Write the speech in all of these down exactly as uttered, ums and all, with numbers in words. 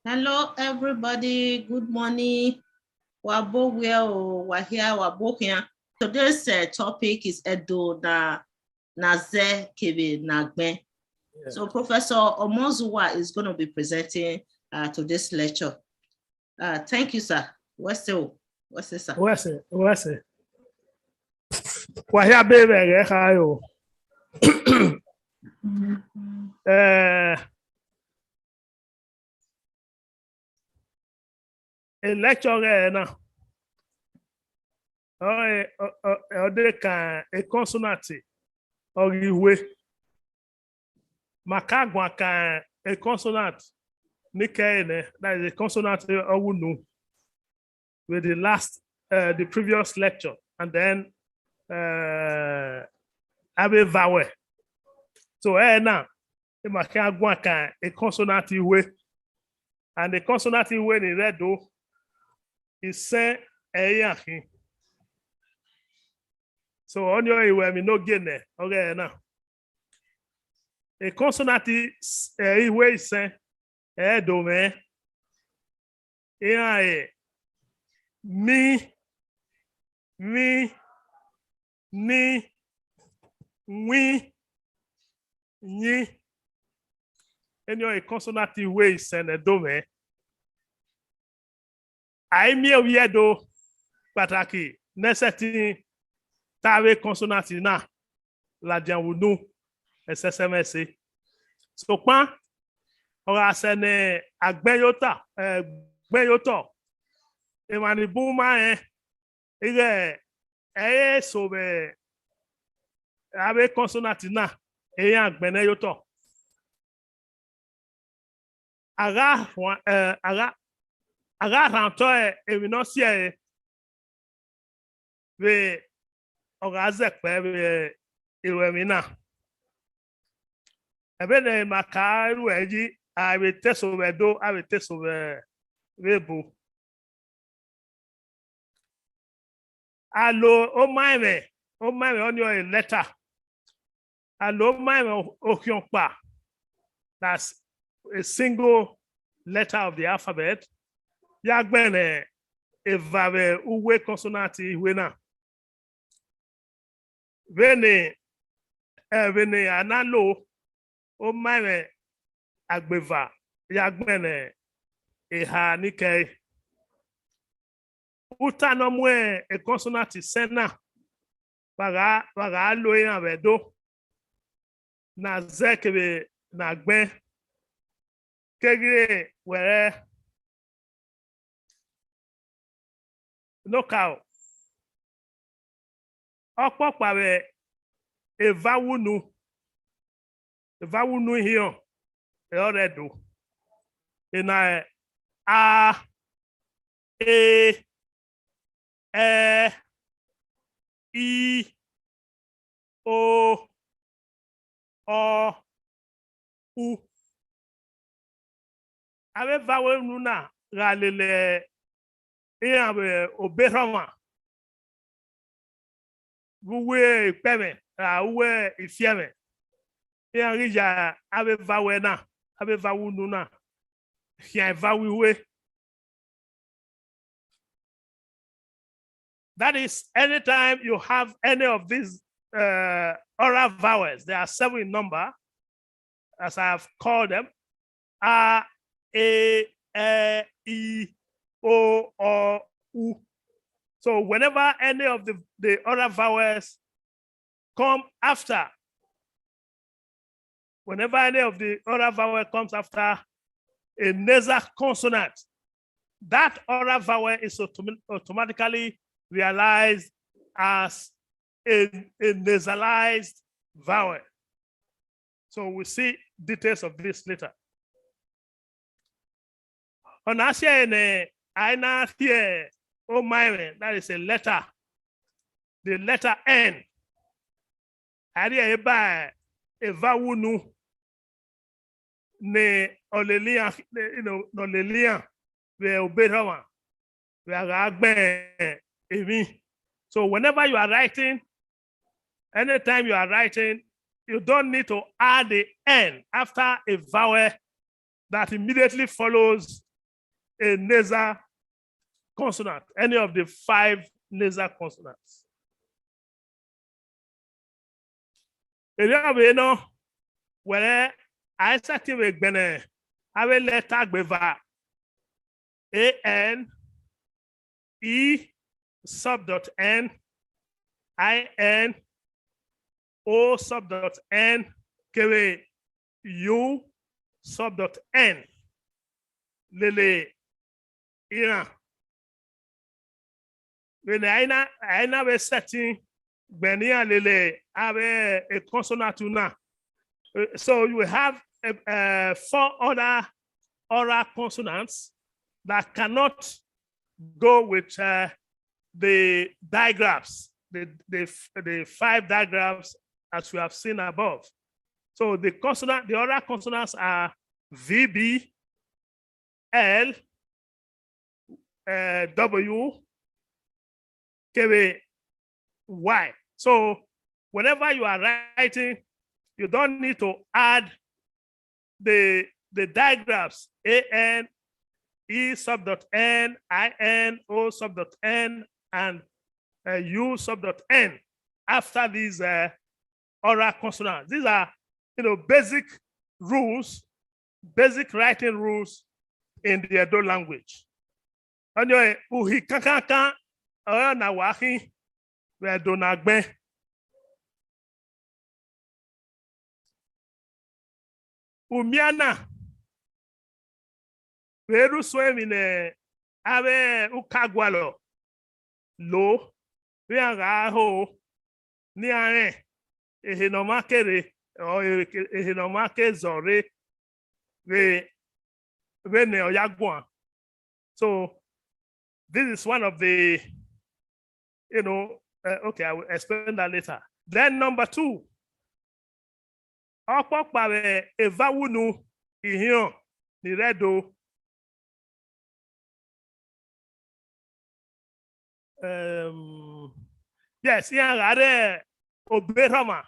Hello, everybody. Good morning. Wa bo wẹ o, wa hia, wa bo khian. Today's uh, topic is Ẹdo na na zẹ kevbe na gbẹn. Yeah. So Professor Omozuwa is going to be presenting uh, today's lecture. Uh, thank you, sir. What's the, what's the, sir? What's it? What's it? Wa hia be vbe ẹghẹ kha yo. Eh, e lecture ghẹ na. Ọ, ọ, ọ, ọ de kan e consonant, ọ ghi hue. Ma ka guan kan e consonant ni kẹre nẹ, that is a consonant ọ wu unu with the last, uh, the previous lecture, and then uh, avbe vowel. So ẹ na, ima khian guan kan e consonant ihue, and e consonant ihue ni rre Ẹdo, isẹn ẹ i iran khin. So ọni ọre wẹ emwi ne ogie nẹ ọghe ẹre na. E consonant ihue isẹn ẹ i do mwẹ. Iran re mi, vbi, ni, wi, yi. Eni ọre consonant ihue isẹn ne do mwẹ. A i miẹn ovbi Ẹdo kpataki ne ẹ sẹtin ta avbe consonant na ladian vbe unu, ẹsẹsẹmwẹse. Sokpan, ọ gha sẹ ne a gbẹn ye ota, eh, gbẹn ye otọ, emwa ni bun ma rẹn ighẹ ẹ i re eso vbe avbe consonant na, iran gbẹnnẹ ye otọ. A gha rhuan, eh, a gha, a gha rhan otọ emwi ne ọ si ẹre vbe ọ gha zẹkpẹ vbe iruẹmwi na. Ẹvbo ne ima ka ru ẹre yi, a vbe te eso vbe Ẹdo, a vbe te eso vbe, vbe ebo. A lo omaẹmwẹ, omaẹmwẹ ọni ọre letter. A lo omaẹmwẹ okhiọnkpa, that's a single letter of the alphabet, ya gbẹnnẹ eva vbe uwu consonant ihue na. Vbene, eh, vbene a na lo omaẹmwẹ agbeva ya gbẹnnẹ eha ni kẹe. Uta ne ọ mu e consonant isẹn na, wa gha, wa gha lo iran vbe Ẹdo, na zẹ kevbe na gbẹn, keghi re wẹrẹ nokaro. Ọkpọkpa vbe eva vbe unu, eva vbe unu ihiọn, ẹre ọ rre Ẹdo. Ena, a, e, ẹ, i, o, ọ, u. Avbe eva vbe unu na gha lele iran vbe obọ erhọmwa, vbe uwu ikpẹmwẹ ra uwu ifiẹmwẹ, iran ghi ya avbe eva vbe na, avbe eva vbe unu na, khian eva vbe ihue. That is, anytime you have any of these uh, oral vowels, there are seven in number, as I have called them, a, e, ẹ, i, o, ọ, u. So whenever any of the, the oral vowels come after, whenever any of the oral vowel comes after a nasal consonant, that oral vowel is autom-, automatically realized as a, a nasalized vowel. So we'll see details of this later. Ọna si ẹre ne a i na rhie omaẹmwẹ, that is a letter, the letter N. A rhie ẹre ba eva vbe unu ne ọ lele iran, you know, ne ọ lele iran vbe obọ erhọmwa vbe a gha gbẹn emwi. So whenever you are writing, anytime you are writing, you don't need to add the N after a vowel that immediately follows a nasal consonant, any of the five nasal consonants. Erriọ vbe nọ, wẹrẹ a i sẹtin vbe gbẹnnẹ avbe lẹta gbe eva: A N, E sub dot N, I N, O sub dot N, kevbe U sub dot N. Lele iran. Vbene a i na, a i na vbe sẹtin gbẹnnẹ iran lele avbe consonant na. Uh, so you will have uh, uh, four other oral consonants that cannot go with uh, the digraphs, the, the, the five digraphs as we have seen above. So the consonant, the oral consonants are V B, L, uh, W, kevbe Y. So whenever you are writing, you don't need to add the, the digraphs A N, E sub dot N, I N, O sub dot N, and uh, U sub dot N after these uh, oral consonants. These are, you know, basic rules, basic writing rules in the Edo language. Ọni uhi kankankan ọre na wa khin vbe Ẹdo na gbẹn. Umian na vbe rre usun emwi ne avbe uka gualọ lo, vbe iran gha ho ne iran rẹn ehe ne ọmwa ke rre, ọ, ehe ne ọmwa ke zọ rre vbe, vbene ọ ya guan. So this is one of the, you know, uh, okay, I will explain that later. Then number two, ọkpọkpa vbe eva unu ihiọn ni rre Ẹdo. Um, yes, iran gha rre Oberhọmwa,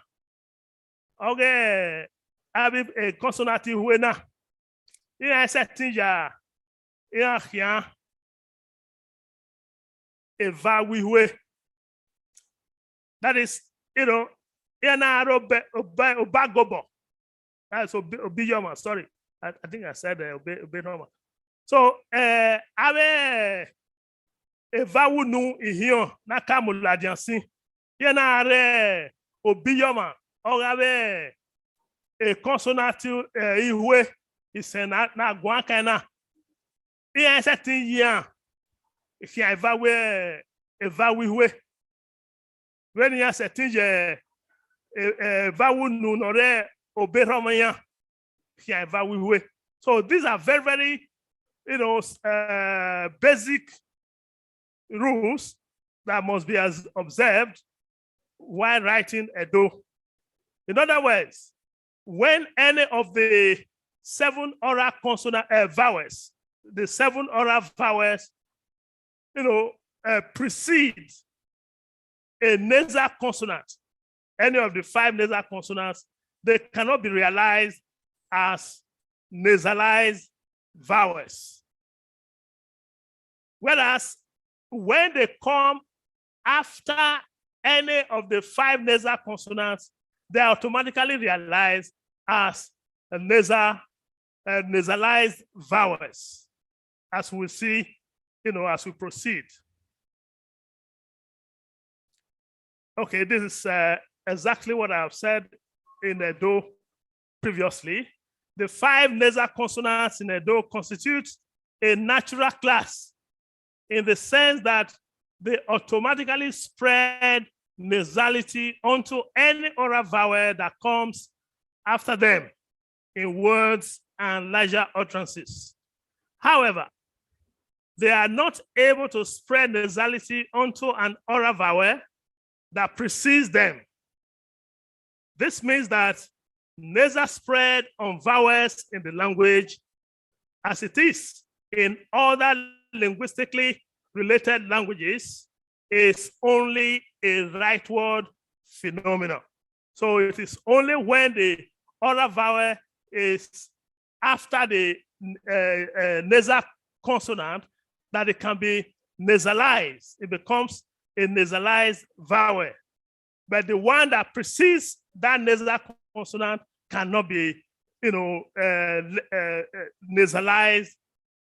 ọghe avbe consonant ihue na, iran sẹtin ya iran khian eva wẹ ihue. That is, you know, iran na rre Obe, Obe, Obagobọ. That's Obi, Obiyọmwa, sorry. I, I think I said uh, Obe, Oberhọmwa. So, uh, avbe eva unu ihiọn na ka mu ladian sin, iran na rre Obiyọmwa, ọ gha vbe consonant uh, ihue isẹn na, na guan kan na. Iran sẹtin ya iran khian eva wẹ, eva wẹ ihue. Vbene iran sẹtin ye eva wẹ unu ne ọ rre Oberhọmwa iran khian eva wẹ ihue. So these are very, very, you know, uh, basic rules that must be as observed while writing Edo. In other words, when any of the seven oral consonant uh, vowels, the seven oral vowels, you know, uh, precede a nasal consonant, any of the five nasal consonants, they cannot be realized as nasalized vowels. Whereas when they come after any of the five nasal consonants, they are automatically realized as a nasal, uh, nasalized vowels, as we'll see, you know, as we proceed. Okay, this is uh, exactly what I have said in Edo previously. The five nasal consonants in Edo constitute a natural class in the sense that they automatically spread nasality onto any oral vowel that comes after them in words and larger utterances. However, they are not able to spread nasality onto an oral vowel that precedes them. This means that nasal spread on vowels in the language, as it is in other linguistically related languages, is only a rightward phenomenon. So it is only when the oral vowel is after the uh, uh, nasal consonant that it can be nasalized. It becomes a nasalized vowel. But the one that precedes that nasal consonant cannot be, you know, uh, uh, uh, nasalized,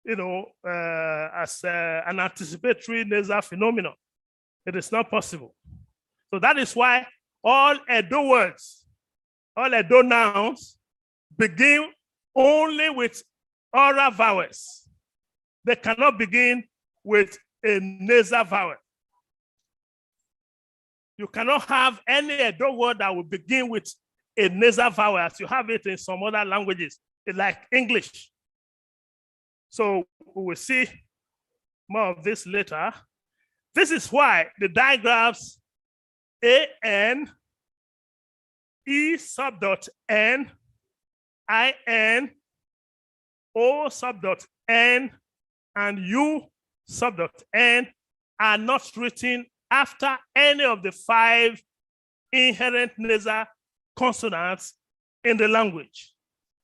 you know, uh, as uh, an anticipatory nasal phenomenon. It is not possible. So that is why all Edo words, all Edo nouns begin only with oral vowels. They cannot begin with a nasal vowel. You cannot have any Edo word that will begin with a nasal vowel as you have it in some other languages, like English. So we will see more of this later. This is why the digraphs A N, E subdot N, I N, O subdot N, and U subdot N are not written after any of the five inherent nasal consonants in the language.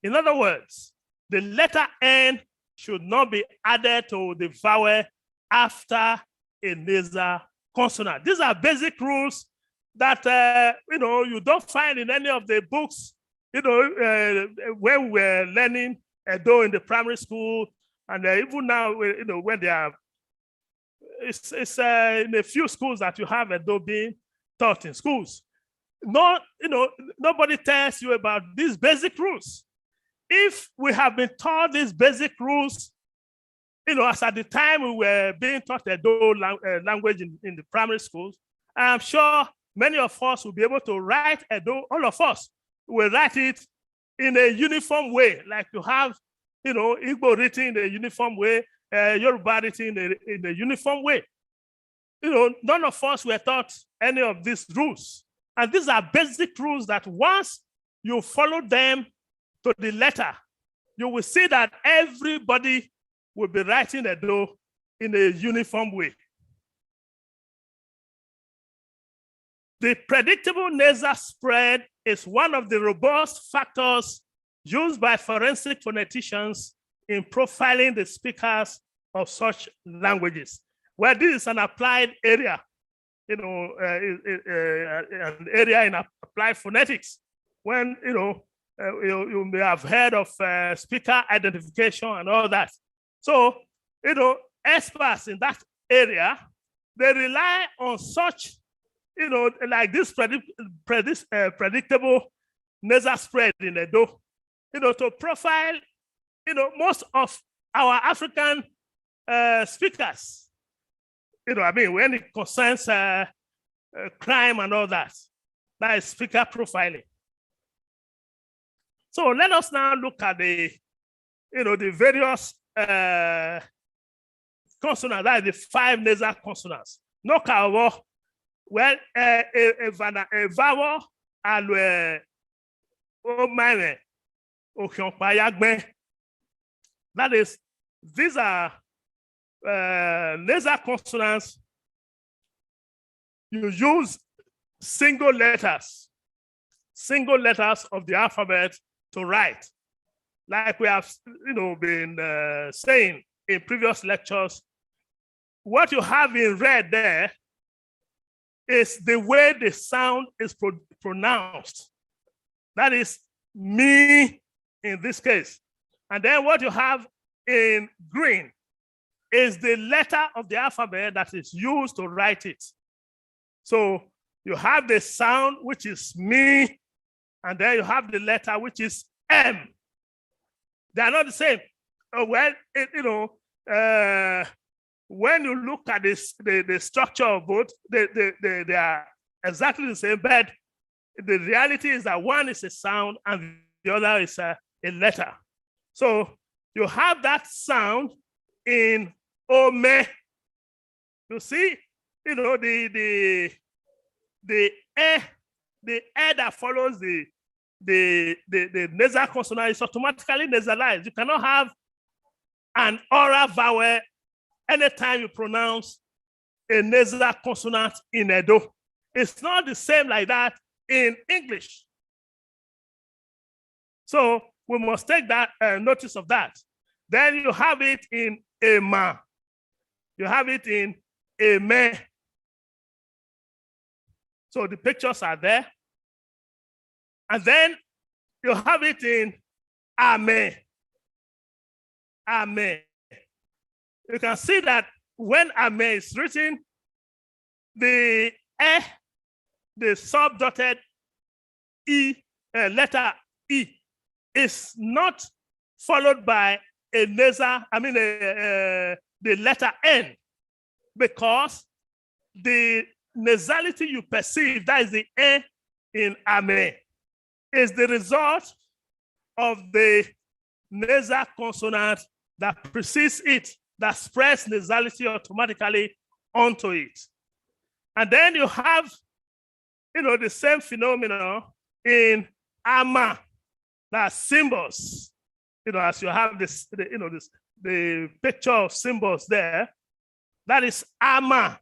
In other words, the letter N should not be added to the vowel after a nasal consonant. These are basic rules that uh, you know you don't find in any of the books. You know, uh, when we were learning Edo in the primary school, and uh, even now, you know, when they are, it's, it's uh, in a few schools that you have Edo being taught in schools. No, you know, nobody tells you about these basic rules. If we have been taught these basic rules, you know, as at the time we were being taught Edo lang- uh, language in, in the primary schools, I'm sure many of us will be able to write Edo, all of us will write it in a uniform way, like you have, you know, Igbo written in a uniform way, uh, Yoruba written in a, in a uniform way. You know, none of us were taught any of these rules. And these are basic rules that once you follow them to the letter, you will see that everybody will be writing Edo in a uniform way. The predictable nasal spread is one of the robust factors used by forensic phoneticians in profiling the speakers of such languages. Well, this is an applied area, you know, uh, uh, uh, an area in applied phonetics. When, you know, uh, you, you may have heard of uh, speaker identification and all that. So, you know, experts in that area, they rely on such, you know, like this predict, predict, uh, predictable nasal spread in Edo, you know, to profile, you know, most of our African uh, speakers. You know, I mean, when it concerns uh, uh, crime and all that, that is speaker profiling. So let us now look at the, you know, the various uh, consonants, that is the five nasal consonants. No ka vbọ, well, uh, evana evawọ alue omaẹmwẹ okhiọkpa ya gbẹn. That is, these are uh, nasal consonants. You use single letters, single letters of the alphabet to write. Like we have, you know, been uh, saying in previous lectures, what you have in red there is the way the sound is pro- pronounced. That is me in this case. And then what you have in green is the letter of the alphabet that is used to write it. So you have the sound, which is me, and then you have the letter, which is M. They are not the same. Uh, well, it, you know, uh, when you look at this, the, the structure of both, they, they, they, they are exactly the same, but the reality is that one is a sound and the other is a, a letter. So you have that sound in ome. You see, you know, the the the e, the e that follows the the the, the nasal consonant is automatically nasalized. You cannot have an oral vowel anytime you pronounce a nasal consonant in Edo. It's not the same like that in English. So we must take that uh, notice of that. Then you have it in ema. You have it in emẹ. So the pictures are there. And then you have it in amẹ. Amẹ. You can see that when amẹ is written, the ẹ, the subdotted e, uh, letter e, is not followed by a nasal, I mean, a, a, the letter n, because the nasality you perceive, that is the n in amẹ, is the result of the nasal consonant that precedes it, that spreads nasality automatically onto it. And then you have, you know, the same phenomenon in ama, that symbols. You know, as you have this, the, you know, this, the picture of symbols there, that is ama.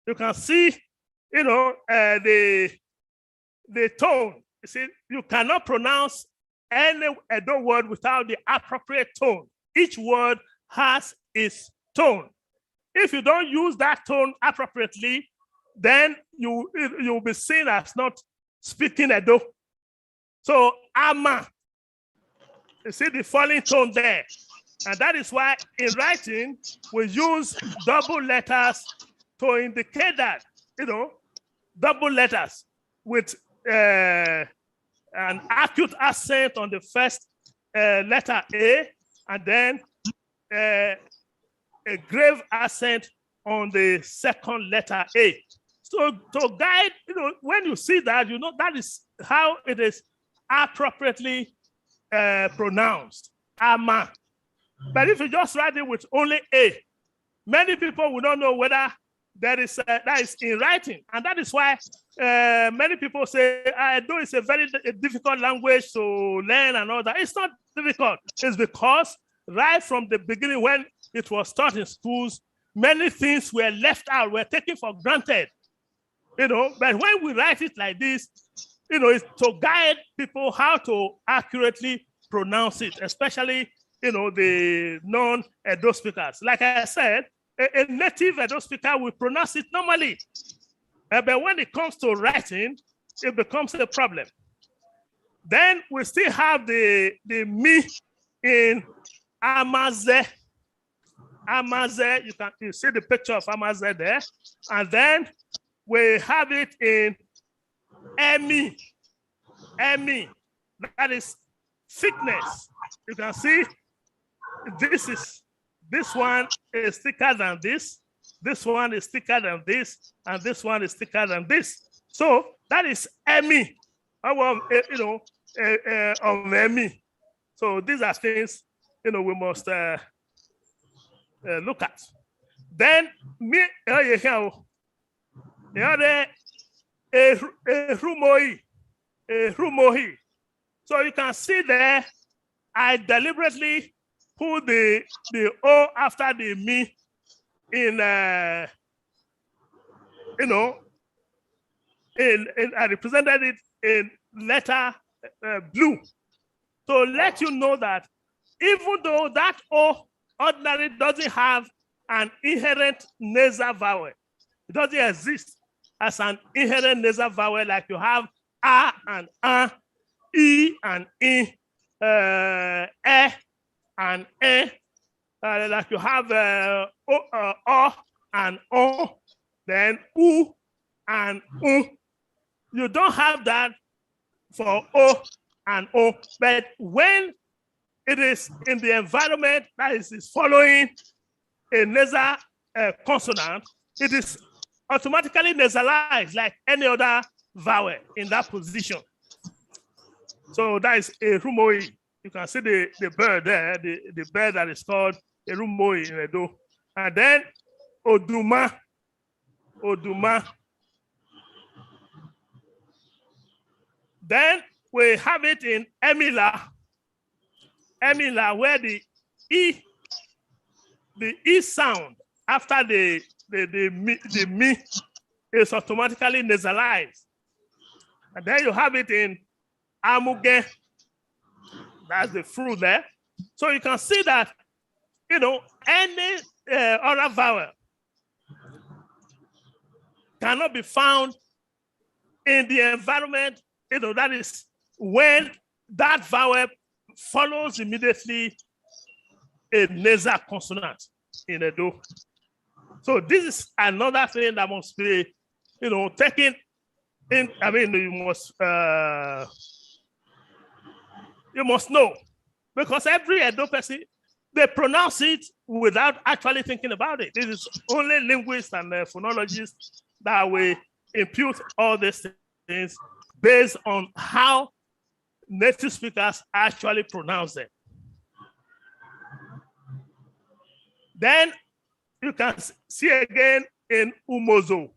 You can see, you know, uh, the the tone. You see, you cannot pronounce any Edo word without the appropriate tone. Each word has its tone. If you don't use that tone appropriately, then you you will be seen as not speaking Edo. So ama, you see the falling tone there, and that is why in writing we use double letters to indicate that, you know, double letters with uh, an acute accent on the first uh, letter A, and then uh, a grave accent on the second letter A. So to guide, you know, when you see that, you know that is how it is appropriately uh, pronounced. Ama. But if you just write it with only A, many people will not know whether that is uh, that is in writing, and that is why uh, many people say, "Ah, Edo is a very d- a difficult language to learn and all that." It's not difficult. It's because right from the beginning, when it was taught in schools, many things were left out, were taken for granted. You know, but when we write it like this, you know, it's to guide people how to accurately pronounce it, especially, you know, the non-Edo speakers. Like I said, a, a native Edo speaker will pronounce it normally. Uh, but when it comes to writing, it becomes a problem. Then we still have the, the mi in amaze. Amaze, you can you see the picture of amaze there. And then we have it in emi. Emi. That is thickness. You can see this is this one is thicker than this. This one is thicker than this, and this one is thicker than this. So that is emi. Our, eh, you know, uh, uh, of emi. So these are things, you know, we must uh, uh, look at. Then mi, oh, yeah, yeah, oh. Yeah, the, eh, eh, rumoi, eh, rumoi. So you can see there, I deliberately put the the O after the mi in, uh, you know, in, in I represented it in letter uh, blue to let you know that even though that O ordinarily doesn't have an inherent nasal vowel, it doesn't exist as an inherent nasal vowel like you have a and a, e and e, uh, e and e, uh, like you have uh, o, uh, o and o, then u and u. You don't have that for o and o. But when it is in the environment that is, is following a nasal uh, consonant, it is automatically nasalized like any other vowel in that position. So that is a rumoi. You can see the, the bird there, the, the bird that is called a rumoi in Edo. And then oduma, oduma. Then we have it in emila. Emila, where the e, the e sound after the the the mi, the mi is automatically nasalized. And then you have it in amuge. That's the fruit there. So you can see that you know, any uh, other vowel cannot be found in the environment, you know, that is when that vowel follows immediately a nasal consonant in Edo. So this is another thing that must be, you know, taken in. I mean, you must uh, you must know, because every Edo person, they pronounce it without actually thinking about it. It is only linguists and uh, phonologists that will impute all these things based on how native speakers actually pronounce them. Then you can see again in Umozo,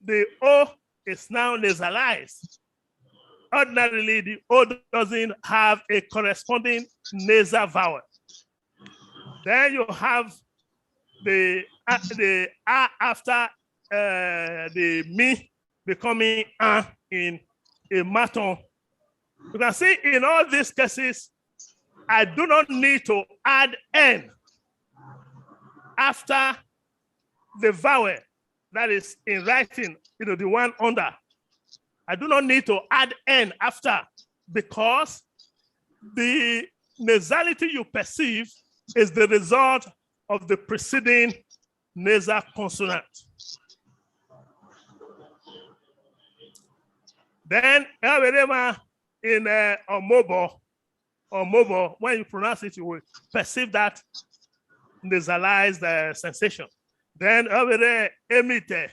the O is now nasalized. Ordinarily, the O doesn't have a corresponding nasal vowel. Then you have the uh, the A after uh, the mi becoming A in Imaton. You can see in all these cases, I do not need to add N after the vowel that is in writing, you know, the one under. I do not need to add N after, because the nasality you perceive is the result of the preceding nasal consonant. Then, wherever in uh, Omobo, Omobo, when you pronounce it, you will perceive that nasalized uh, sensation. Then over there, Emite,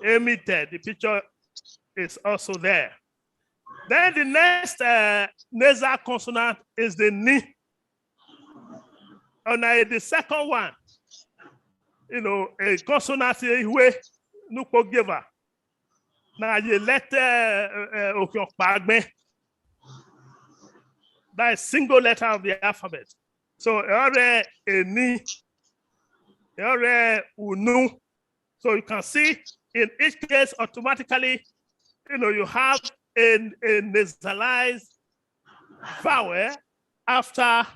Emite, the picture is also there. Then the next uh, nasal consonant is the ni. And uh, the second one, you know, a consonant ihue nukpo gieva. Now you let uh, uh, uh, that is single letter of the alphabet. So ore eni, ore unu. So you can see in each case automatically, you know, you have a, a nasalized vowel after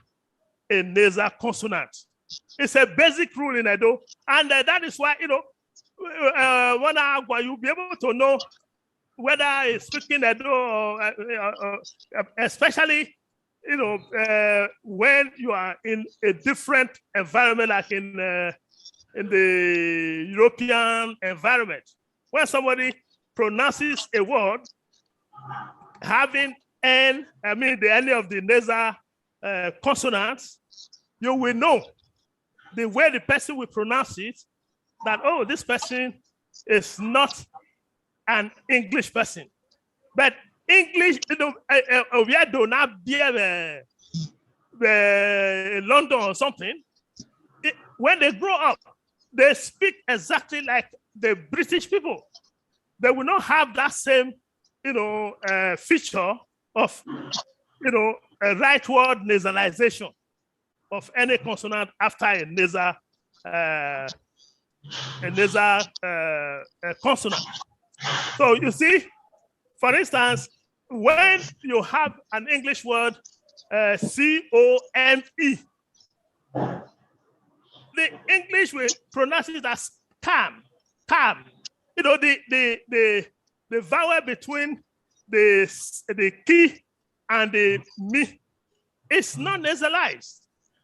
a nasal consonant. It's a basic rule in Edo, and uh, that is why, you know, uh, when I, you'll be able to know whether he's speaking Edo, or, uh, uh, uh, especially, you know, uh, when you are in a different environment, like in uh, in the European environment, when somebody pronounces a word having n, I mean, the any of the nasal uh, consonants, you will know the way the person will pronounce it, that, oh, this person is not an English person. But English, you know, uh, uh, we don't have beer, uh, uh, London or something. It, when they grow up, they speak exactly like the British people. They will not have that same, you know, uh, feature of, you know, a rightward nasalization of any consonant after a nasal, uh, a nasal uh, a consonant. So you see, for instance, when you have an English word, uh, C O M E, the English will pronounce it as calm, calm. You know, the the the the vowel between the the ki and the mi is not nasalized.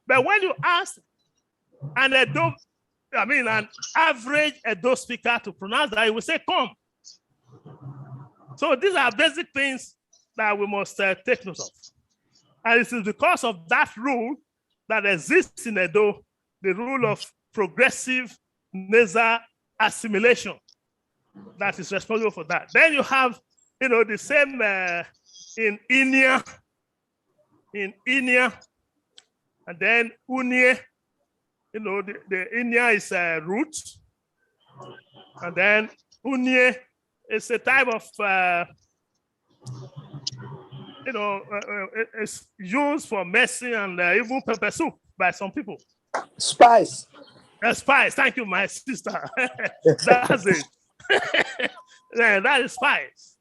But when you ask an Edo, I mean, an average Edo speaker to pronounce that, he will say, "Come." So these are basic things that we must uh, take note of. And it is because of that rule that exists in Edo, the rule of progressive nasal assimilation, that is responsible for that. Then you have, you know, the same uh, in Inia, in Inia, and then Unie. You know, the, the Inia is a uh, root, and then Unie is a type of uh, you know, uh, uh, it's used for medicine and uh, even pepper soup by some people. Spice. Uh, spice. Thank you, my sister. That's it. Yeah, that is spice.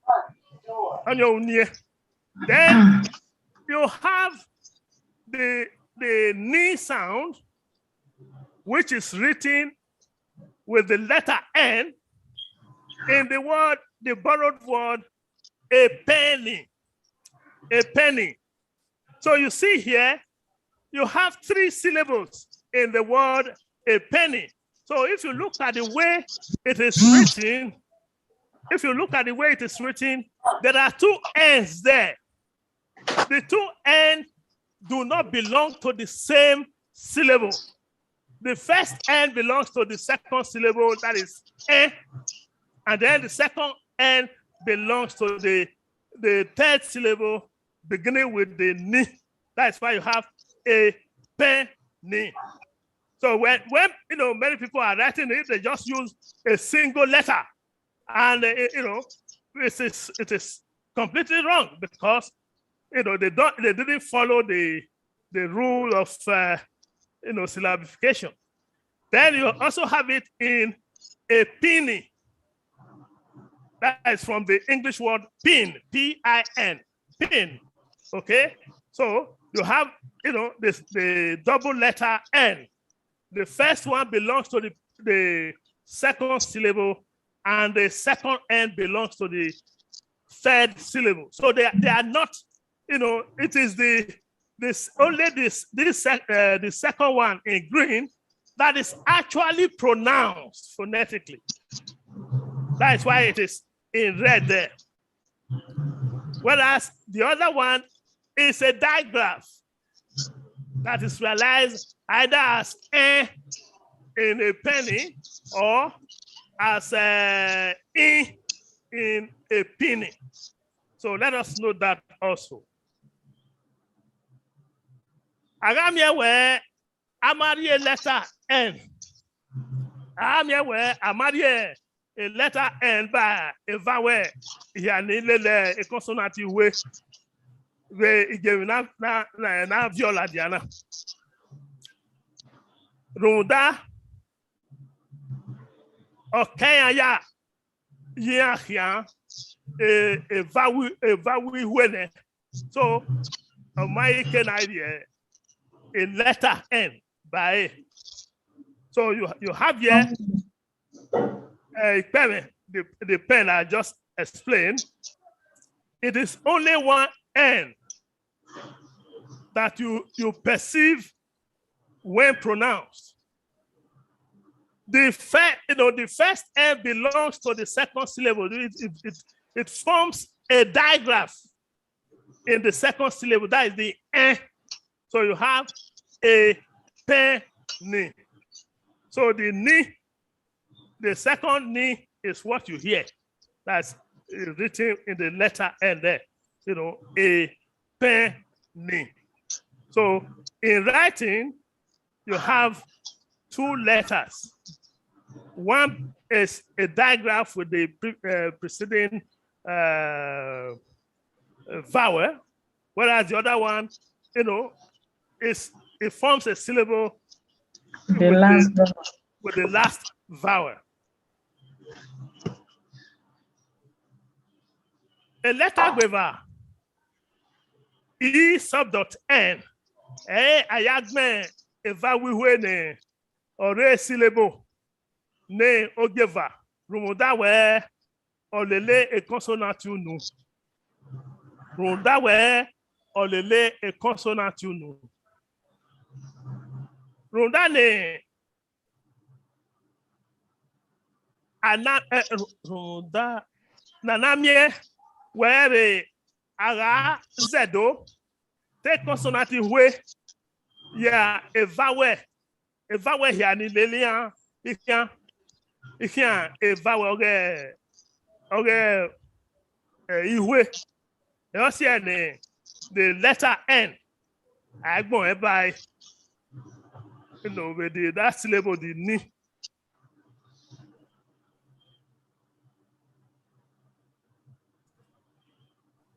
Then you have the the ni sound which is written with the letter N in the word, the borrowed word, a penny. A penny. So you see here, you have three syllables in the word a penny. So if you look at the way it is written, if you look at the way it is written, there are two N's there. The two N do not belong to the same syllable. The first N belongs to the second syllable, that is N, and then the second N belongs to the, the third syllable, beginning with the ni. That's why you have a penny. So when, when, you know, many people are writing it, they just use a single letter, and uh, you know, it is, it is completely wrong because, you know, they don't, they didn't follow the, the rule of, uh, you know, syllabification. Then you also have it in a penny. That is from the English word pin, P I N, pin. Okay? So you have, you know, this, the double letter N. The first one belongs to the, the second syllable, and the second N belongs to the third syllable. So they, they are not, you know, it is the, this, only this, this sec-, uh, the second one in green that is actually pronounced phonetically. That is why it is in red there. Whereas the other one is a digraph that is realized either as eh in a penny or as uh, in in a penny. So let us note that also. A gha miẹn wẹẹ a ma rhie lẹta N, a gha miẹn wẹẹ a ma rhie lẹta N ba eva wẹ hia ni lele consonant ihue vbe igiemwi na, na, na, na viọ ladian na. Rhunmwuda, ọ ka iran ya ye iran khian, e, eva wi, eva wi ihue nẹ. So, ọ ma i ke na rhie a letter N ba ẹre. So you, you have here, uh, ikpẹmwẹ, the, the pen I just explained. It is only one N that you, you perceive when pronounced. The first, you know, the first N belongs to the second syllable. It, it, it, it forms a digraph in the second syllable. That is the N. So you have a penny. So the ni, the second ni is what you hear. That's, uh, written in the letter N there. You know, a penny. So in writing, you have two letters. One is a digraph with the pre-, uh, preceding, uh, uh, vowel, whereas the other one, you know, is, it forms a syllable with the, with the last vowel. A letter gbe eva, E subdot N, ẹ i a ya gbẹn eva wẹ ihue ne ọ rre syllable ne ogieva, rhunmwuda wẹẹ ọ lele consonant unu. Rhunmwuda wẹẹ ọ lele consonant unu. Rhunmwuda ne a na, eh, rhunmwuda ne a na miẹn wẹẹ vbe a gha zẹdẹ te consonant ihue ya eva wẹ, eva wẹ hia ni lele iran, ikhian, ikhian eva wẹ ọghe, ọghe, eh, ihue. Ẹ ọ si ẹre ne the letter N, a i gbẹn ọnrẹn ba ẹre, you know, vbe the, that syllable, the ni.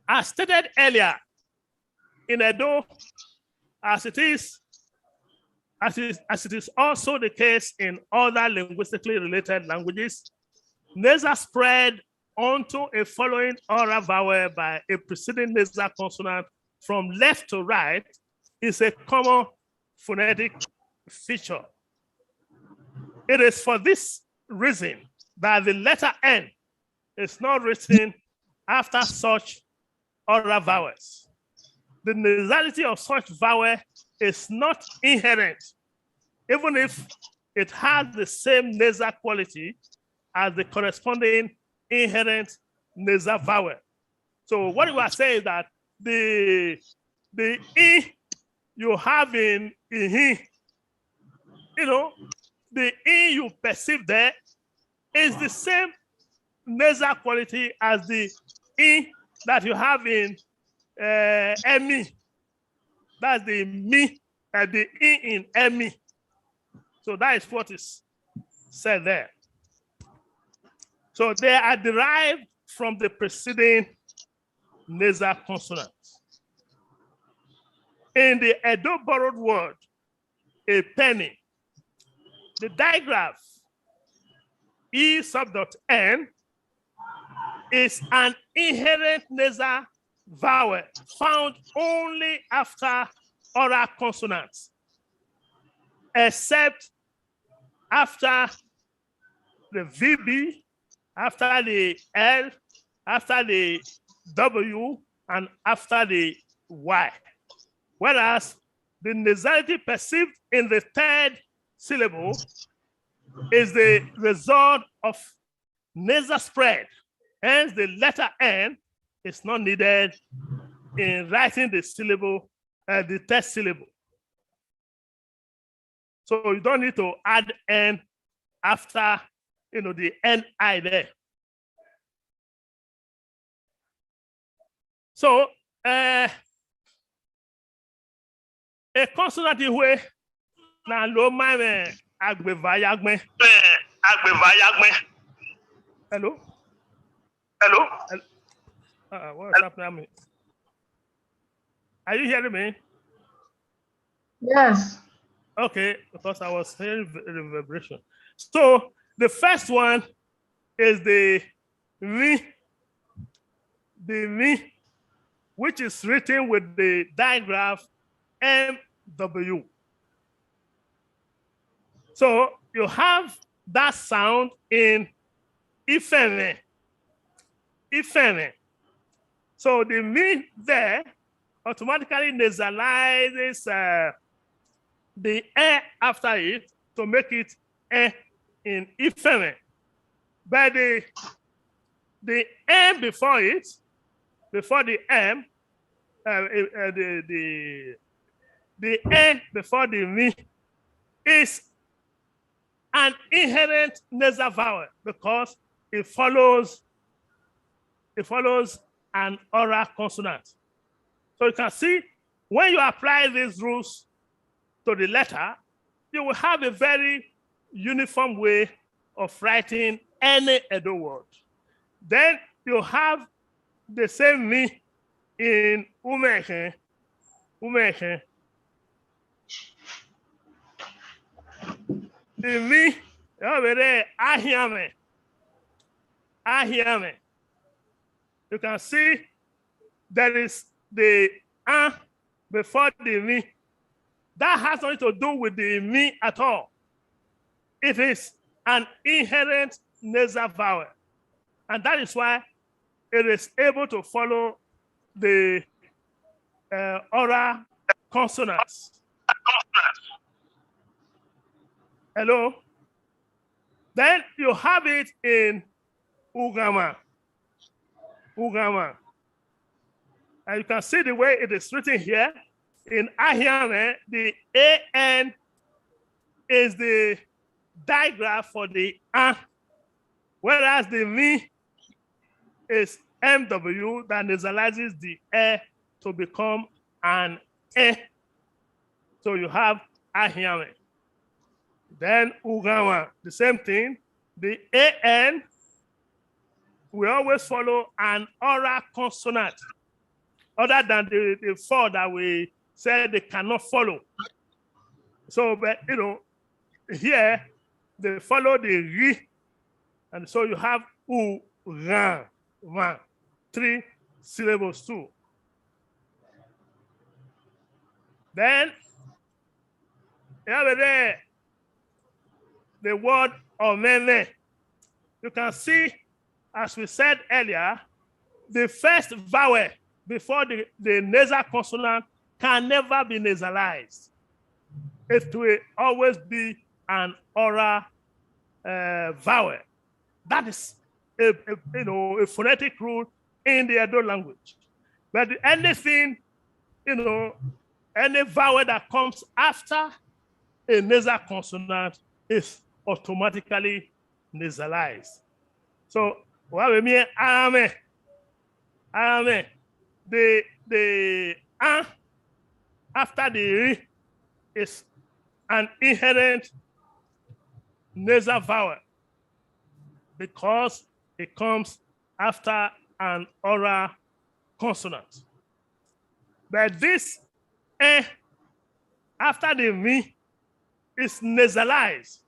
As stated earlier, in Edo, as it is, as it, as it is also the case in other linguistically related languages, nasal spread onto a following oral vowel by a preceding nasal consonant from left to right is a common phonetic feature. It is for this reason that the letter N is not written after such oral vowels. The nasality of such vowel is not inherent, even if it has the same nasal quality as the corresponding inherent nasal vowel. So what you are saying is that the the I you have in ihin, you know, the I you perceive there is the same nasal quality as the I that you have in uh, emi. That's the mi, uh, the I in emi. So that is what is said there. So they are derived from the preceding nasal consonant. In the Edo borrowed word, a penny, the digraph E subdot N is an inherent nasal vowel found only after oral consonants, except after the V B, after the L, after the W, and after the Y. Whereas the nasality perceived in the third syllable is the result of nasal spread. Hence, the letter N is not needed in writing the syllable, uh, the third syllable. So you don't need to add N after, you know, the N I there. So, uh, a consonant ihue na lo ma mwẹ agbeva ya gbẹn. Agbeva ya gbẹn. Hello? Hello? Hello? Uh, what's happening? Are you hearing me? Yes. Okay, because I was hearing the reverberation. So the first one is the mi, the mi, which is written with the digraph M W. So you have that sound in ifẹnmwẹ, ifẹnmwẹ. So the mi there automatically nasalizes uh, the e after it to make it e in ifẹnmwẹ. But the the M before it, before the M, uh, uh, the the the E before the mi is an inherent nasal vowel because it follows it follows an oral consonant. So you can see when you apply these rules to the letter, you will have a very uniform way of writing any Edo word. Then you have the same mi in umẹhẹn, umẹhẹn. The mi, ọ vbe rre ahianmwẹ, ahianmwẹ. You can see there is the an before the mi. That has nothing to do with the mi at all. It is an inherent nasal vowel. And that is why it is able to follow the uh, oral consonants. Hello? Then you have it in Ugama. Ugama. And you can see the way it is written here. In Ahianmwẹ, the A N is the digraph for the an, whereas the mi is M W that nasalizes the e to become an e. So you have Ahianmwẹ. Then Ugama, the same thing. The A N will always follow an oral consonant other than the, the four that we said they cannot follow. So, but you know, here they follow the ri, and so you have u, ran, ran, three syllables too. Then, you have there, the word ọmwẹmwẹ. You can see, as we said earlier, the first vowel before the, the nasal consonant can never be nasalized. It will always be an oral uh, vowel. That is a, a, you know, a phonetic rule in the Edo language. But anything, you know, any vowel that comes after a nasal consonant is automatically nasalized. So, wa vbe miẹn aranmwẹ, aranmwẹ, the, the an after the ri is an inherent nasal vowel because it comes after an oral consonant. But this eh after the mi is nasalized.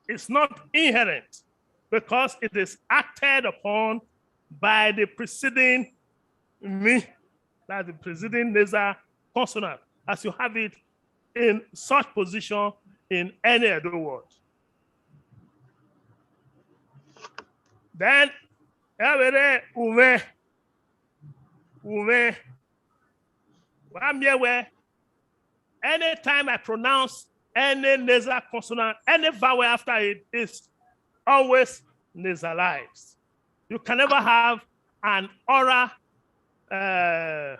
It's not inherent because it is acted upon by the preceding mi, that's the preceding nasal consonant, as you have it in such position in any Edo word. Then, ẹvbo ẹre umwẹ, umwẹ, wa miẹn wẹ, anytime I pronounce any nasal consonant, any vowel after it is always nasalized. You can never have an oral, uh,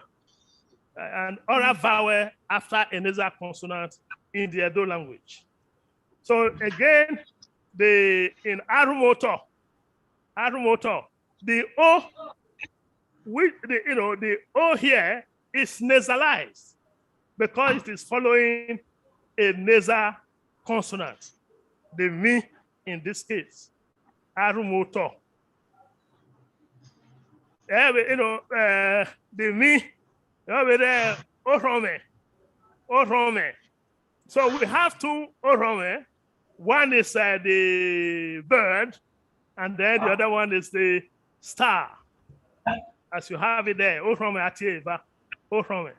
an oral vowel after a nasal consonant in the Edo language. So again, the in arhunmwotọ, arhunmwotọ, the o, which the, you know, the o here is nasalized because it is following a nasal consonant. The mi in this case, arhunmwotọ. Eh, you know, uh, the mi, you know, orhọnmwẹ, orhọnmwẹ. So we have two orhọnmwẹ. One is uh, the bird, and then the other one is the star. As you have it there, orhọnmwẹ ati eva, orhọnmwẹ.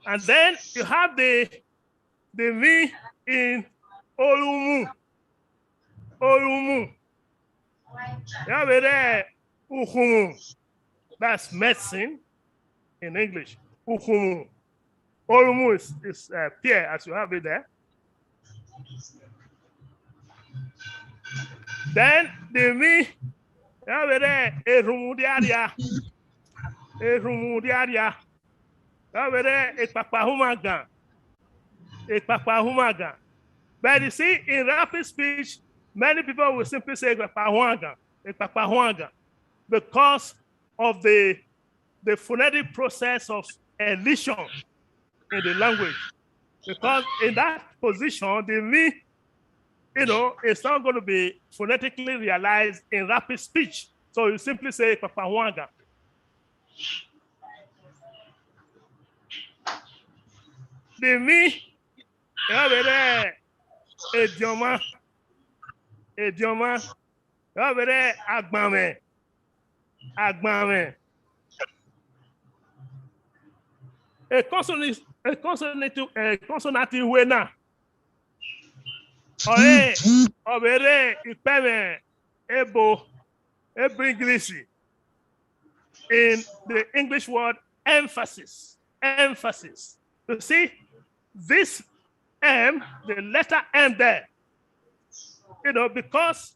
And then you have the the mi in orumu, orumu. Ya vbe rẹ ukhunmwu, that's medicine in English. Ukhunmwu. Orumu is, is uh, pear, as you have it there. Then the mi, ya vbe rẹ erhunmwu diaria, erhunmwu diaria. Ya vbe rẹ ekpakpa humangan, ekpakpa humangan. But you see, in rapid speech, many people will simply say ekpakpa humangan, ekpakpa humangan, because of the, the phonetic process of elision in the language. Because in that position, the mi, you know, it's not going to be phonetically realized in rapid speech. So you simply say ekpakpa humangan. The mi, ya vbe rẹ ediọnmwa, ediọnmwa, ya vbe rẹ agbanmwẹ, agbanmwẹ. A consonant, a consonant, a consonant wẹ na. Ọre, ọ vbe rre ikpẹmwẹ ebo, ebo English in the English word emphasis. Emphasis. You see, this M, the letter M there, you know, because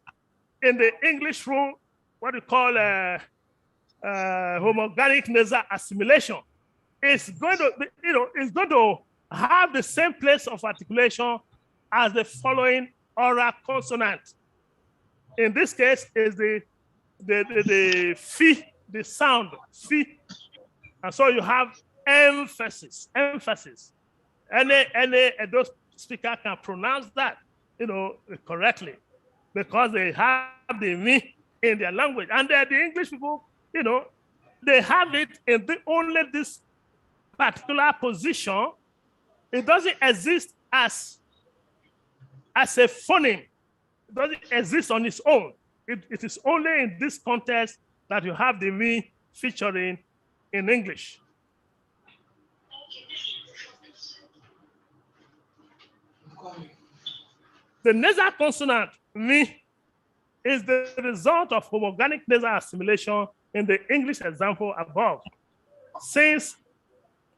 in the English rule, what you call uh, uh, homogonic nasal assimilation, is going to, be, you know, is going to have the same place of articulation as the following oral consonant. In this case, is the the the, the fi, the sound fi, and so you have emphasis, emphasis. Any any Edo speaker can pronounce that, you know, correctly, because they have the mi in their language, and the English people, you know, they have it in the, only this particular position. It doesn't exist as as a phoneme. It doesn't exist on its own. It, it is only in this context that you have the mi featuring in English. The nasal consonant mi is the result of homorganic nasal assimilation in the English example above, since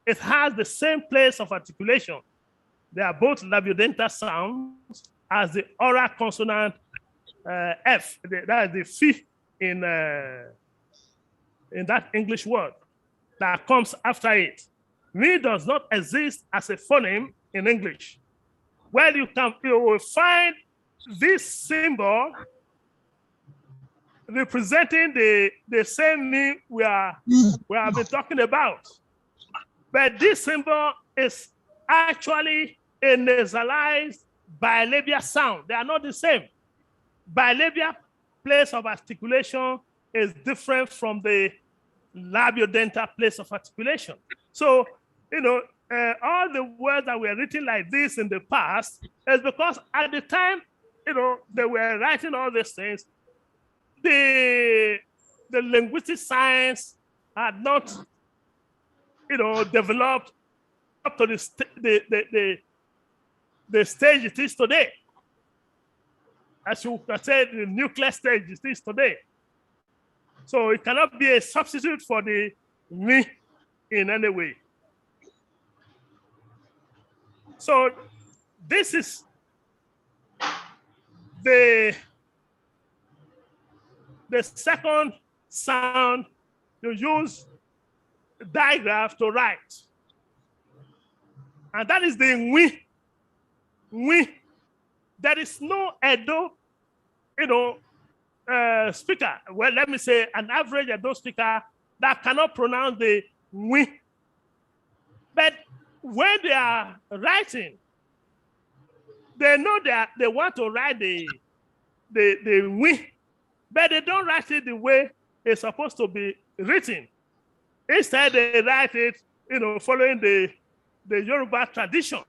it has the same place of articulation. They are both labiodental sounds as the oral consonant, uh, F, the, that is the fi in, uh, in that English word that comes after it. Mi does not exist as a phoneme in English. Well, you can, you will find this symbol representing the, the same mi we are, we have been talking about. But this symbol is actually a nasalized bilabial sound. They are not the same. Bilabial place of articulation is different from the labiodental place of articulation. So, you know, uh, all the words that were written like this in the past is because at the time, you know, they were writing all these things, the, the linguistic science had not, you know, developed up to the, st- the, the, the, the stage it is today. As you can say, the nuclear stage it is today. So it cannot be a substitute for the mi in any way. So this is the, the second sound you use digraph to write. And that is the wi, wi. There is no Edo, you know, uh, speaker, well, let me say an average Edo speaker that cannot pronounce the wi. But when they are writing, they know that they want to write the, the, the wi, but they don't write it the way it's supposed to be written. Instead, they write it, you know, following the, the Yoruba tradition.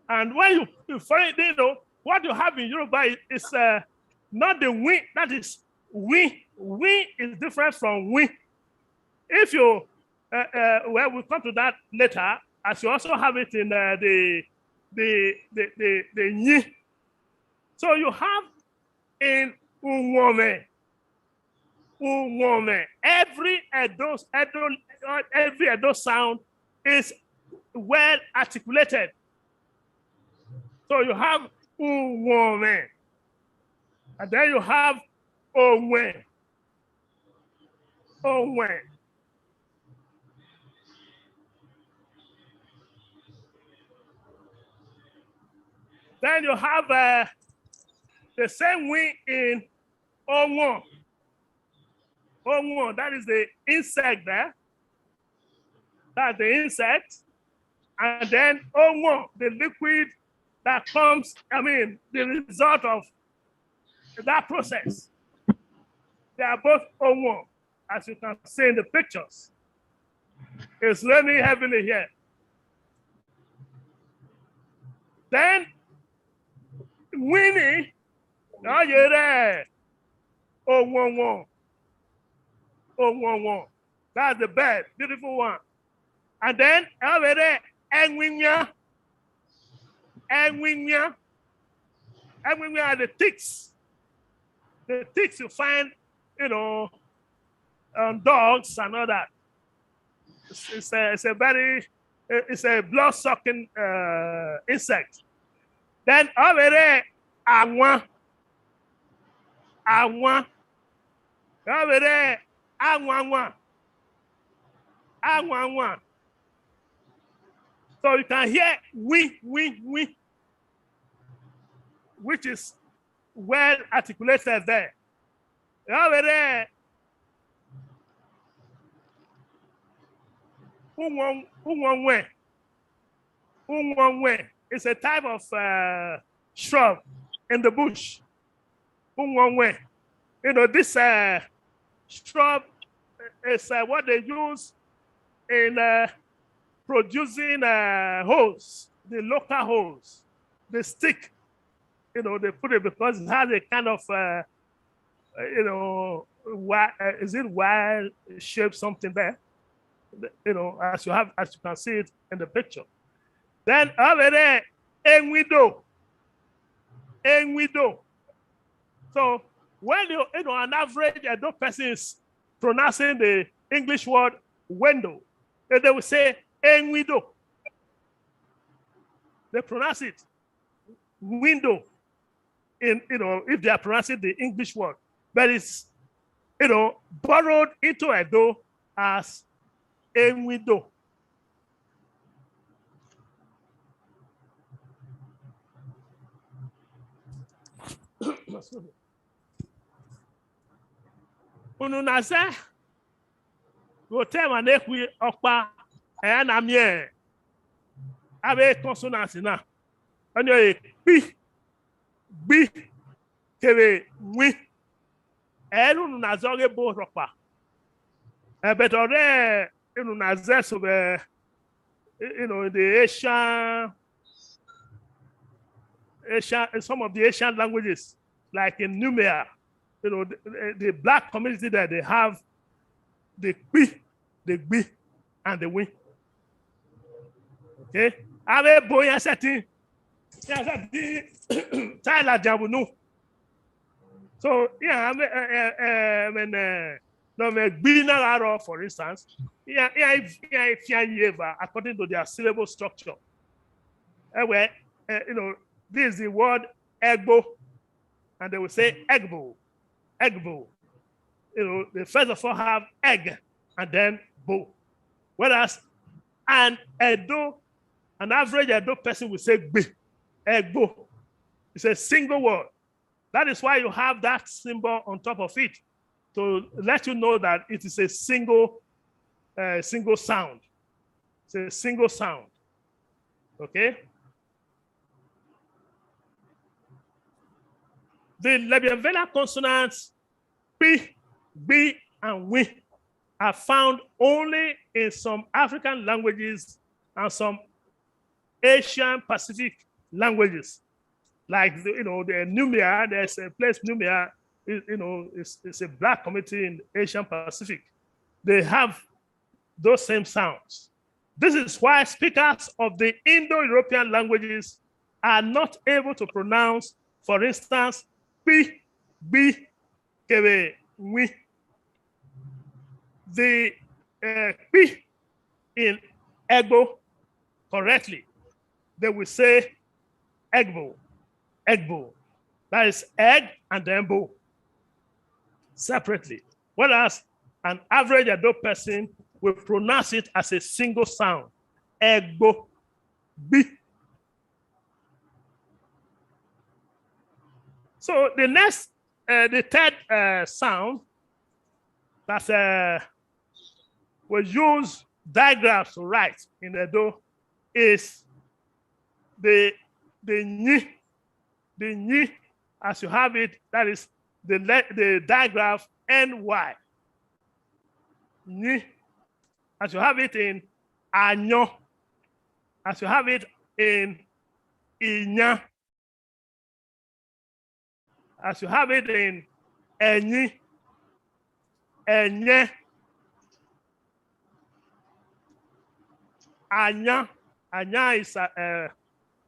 And when you, you follow it, you know, what you have in Yoruba is, is, uh, not the wi, that is wi. Wi is different from wi. If you, uh, uh, well, we'll come to that later, as you also have it in, uh, the, the, the, the, the nyi. So you have in uwọnmwẹ, uwọnmwẹ, every Edo, Edo, every Edo sound is well articulated. So you have uwọnmwẹ, and then you have owẹn, owẹn. Then you have, uh, the same wi in owẹn. Owẹn, that is the insect there. That's the insect. And then owẹn, the liquid that comes, I mean, the result of that process. They are both owẹn, as you can see in the pictures. It's raining heavily here. Then, winnie, now you there. Owẹn, owẹn. That's the bird, beautiful one. And then, over there, ẹwinwian. Ẹwinwian. Ẹwinwian are the ticks. The ticks you find, you know, on dogs and all that. It's, it's a, it's a very, it's a blood-sucking, uh, insect. Then over there, awan. Awan. Over there, awanwan. Awanwan. So you can hear wi, wi, wi, which is well articulated there. Over there, uwọnwẹn. Uwọnwẹn is a type of, uh, shrub in the bush. Uwọnwẹn. You know, this, uh, shrub is, uh, what they use in, uh, producing, uh, hoes, the local hoes, the stick. You know, they put it because it has a kind of, uh, uh, you know, why, uh, is it wild shape something there? You know, as you have, as you can see it in the picture. Then over there, ẹwinwian. Enwido. So when you, you know, an average Edo person is pronouncing the English word window, they, they will say enwido. They pronounce it window in, you know, if they are pronouncing the English word, but it's, you know, borrowed into Edo as enwido. Unu na zẹ vbe otọ emwa ne khui ọkpa, ẹ na miẹn avbe consonant na, ọni ọre kpi, gbi, kevbe win. Ẹ i re unu na zẹ ọghe ebo rhọkpa. Ẹ, but ọ rre unu na zẹ so vbe, you know, in the Asian, Asian, in some of the Asian languages, like in Numia, you know, the, the black community there, they have the kpi, the gbi, and the win. Okay? Avbe ebo iran sẹtin, iran sẹtin ta ladian vbe unu. So, iran, avbe, eh, eh, eh, when, eh, nọ mwẹ gbi na gha rrọọ, for instance, iran, iran, iran fian ye eva according to their syllable structure. Eh, well, eh, you know, this is the word egbo, and they will say egbo, egbo. You know, they first of all have egg and then bo. Whereas an Edo, an average Edo person will say gbe, egbo. It's a single word. That is why you have that symbol on top of it to let you know that it is a single, uh, single sound. It's a single sound. Okay? The labial consonants pi, gbi, and wi are found only in some African languages and some Asian Pacific languages. Like, the, you know, the Numia, there's a place, Numia, you know, it's, it's a black community in Asian Pacific. They have those same sounds. This is why speakers of the Indo-European languages are not able to pronounce, for instance, pi, gbi, kevbe wi. The, uh, pi in egbo correctly, they will say egbo, egbo. That is egg and then bo separately. Whereas an average Edo person will pronounce it as a single sound. Egbo, gbi. So the next, uh, the third, uh, sound that, uh, we use digraphs to write in Edo is the, the nyi, the nyi, as you have it, that is the le-, the digraph N Y. Nyi, as you have it in ayan, as you have it in iyan, as you have it in ẹyin, ẹyẹn, ayan. Ayan is, uh, uh,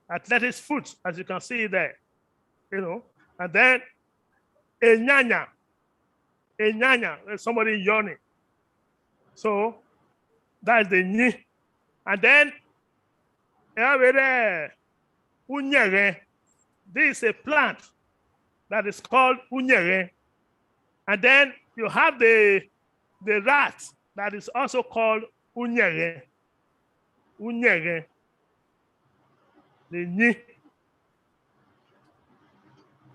athlete's foot, as you can see there, you know, and then eyanyan, eyanyan, uh, somebody yawning. So that is the nyi. And then, ẹ vbe rẹ uyẹnghẹn. This is a plant that is called uyẹnghẹn. And then you have the, the rat that is also called uyẹnghẹn. Uyẹnghẹn. The nyi.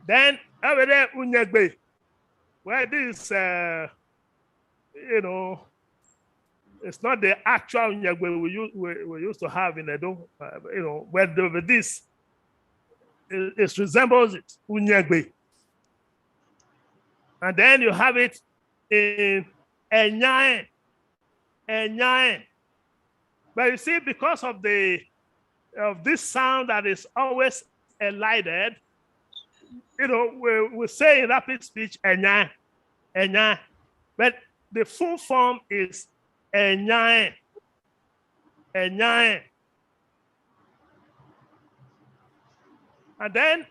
Then, ẹ vbe rẹ uyẹngbe. Well, this, uh, you know, it's not the actual uyẹngbe we u-, we, we used to have in Edo, uh, you know, but the, with this, it, it resembles it, uyẹngbe. And then you have it in ẹyan, ẹyan. But you see, because of the, of this sound that is always elided, you know, we, we say in rapid speech, ẹyan, ẹyan. But the full form is ẹyan, ẹyan. And then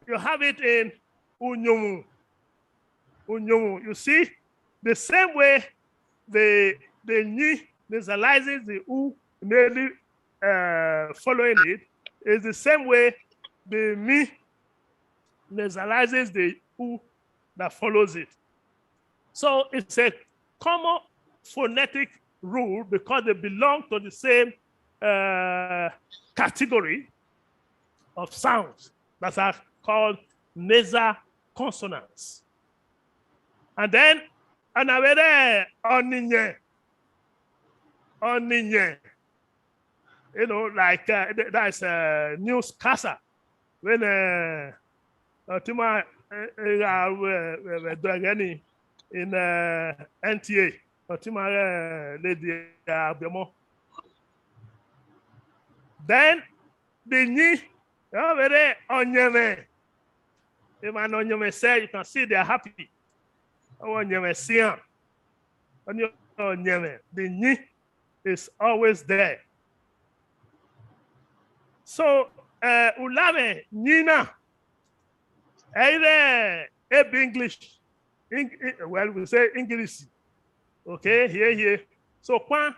you have it in unyunmwu. Unyunmwu. You see, the same way the the nyi nasalizes the u immediately uh, following it is the same way the mi nasalizes the u that follows it. So it's a common phonetic rule because they belong to the same uh, category of sounds that are called nasal consonants. And then, and I read ọniyẹn, ọniyẹn, you know, like uh, th- that's uh, newscaster. When uh, Otima uh, uh, uh, uh, uh, in uh, N T A, Otima uh, lady uh, Abiọmọ. Then the nyi, ọ vbe rre ọyẹnmwẹ. Emwa ne ọyẹnmwẹ sẹ, you can see they are happy. Ọ vbe ọyẹnmwẹ sian. Ọni ọyẹnmwẹ, the nyi is always there. So, uh, ulamwẹ nyi na, ẹ i re ebe English, Eng- well, we say English. Okay, here, here. So, kpan,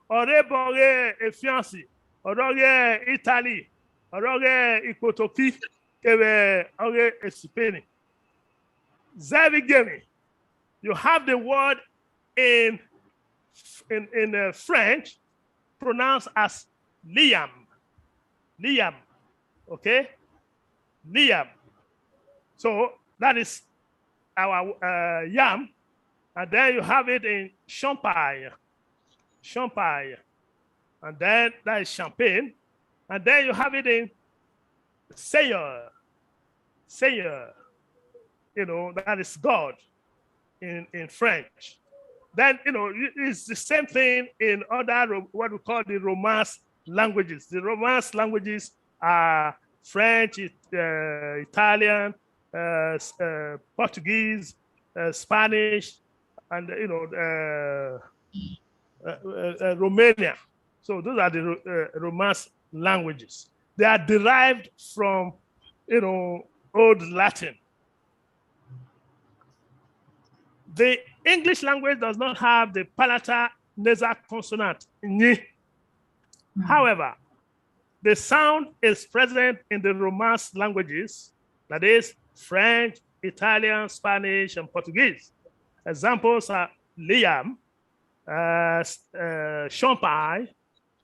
ọ rre ebe ọghe France, ọ rre ọghe Italy, ọ rre ọghe Ikpotoki, kevbe ọghe Spain. Zẹ vbe igiemwi, you have the word in in in uh, French pronounced as liam, liam, okay, liam. So that is our uh, yam, and then you have it in champagne, champagne, and then that is champagne, and then you have it in seigneur, seigneur. You know, that is God in, in French. Then, you know, it's the same thing in other, what we call the Romance languages. The Romance languages are French, uh, Italian, uh, uh, Portuguese, uh, Spanish, and, you know, uh, uh, uh, Romania. So those are the uh, Romance languages. They are derived from, you know, Old Latin. The English language does not have the palatal nasal consonant nyi. However, the sound is present in the Romance languages, that is, French, Italian, Spanish, and Portuguese. Examples are liam, uh, uh, champagne,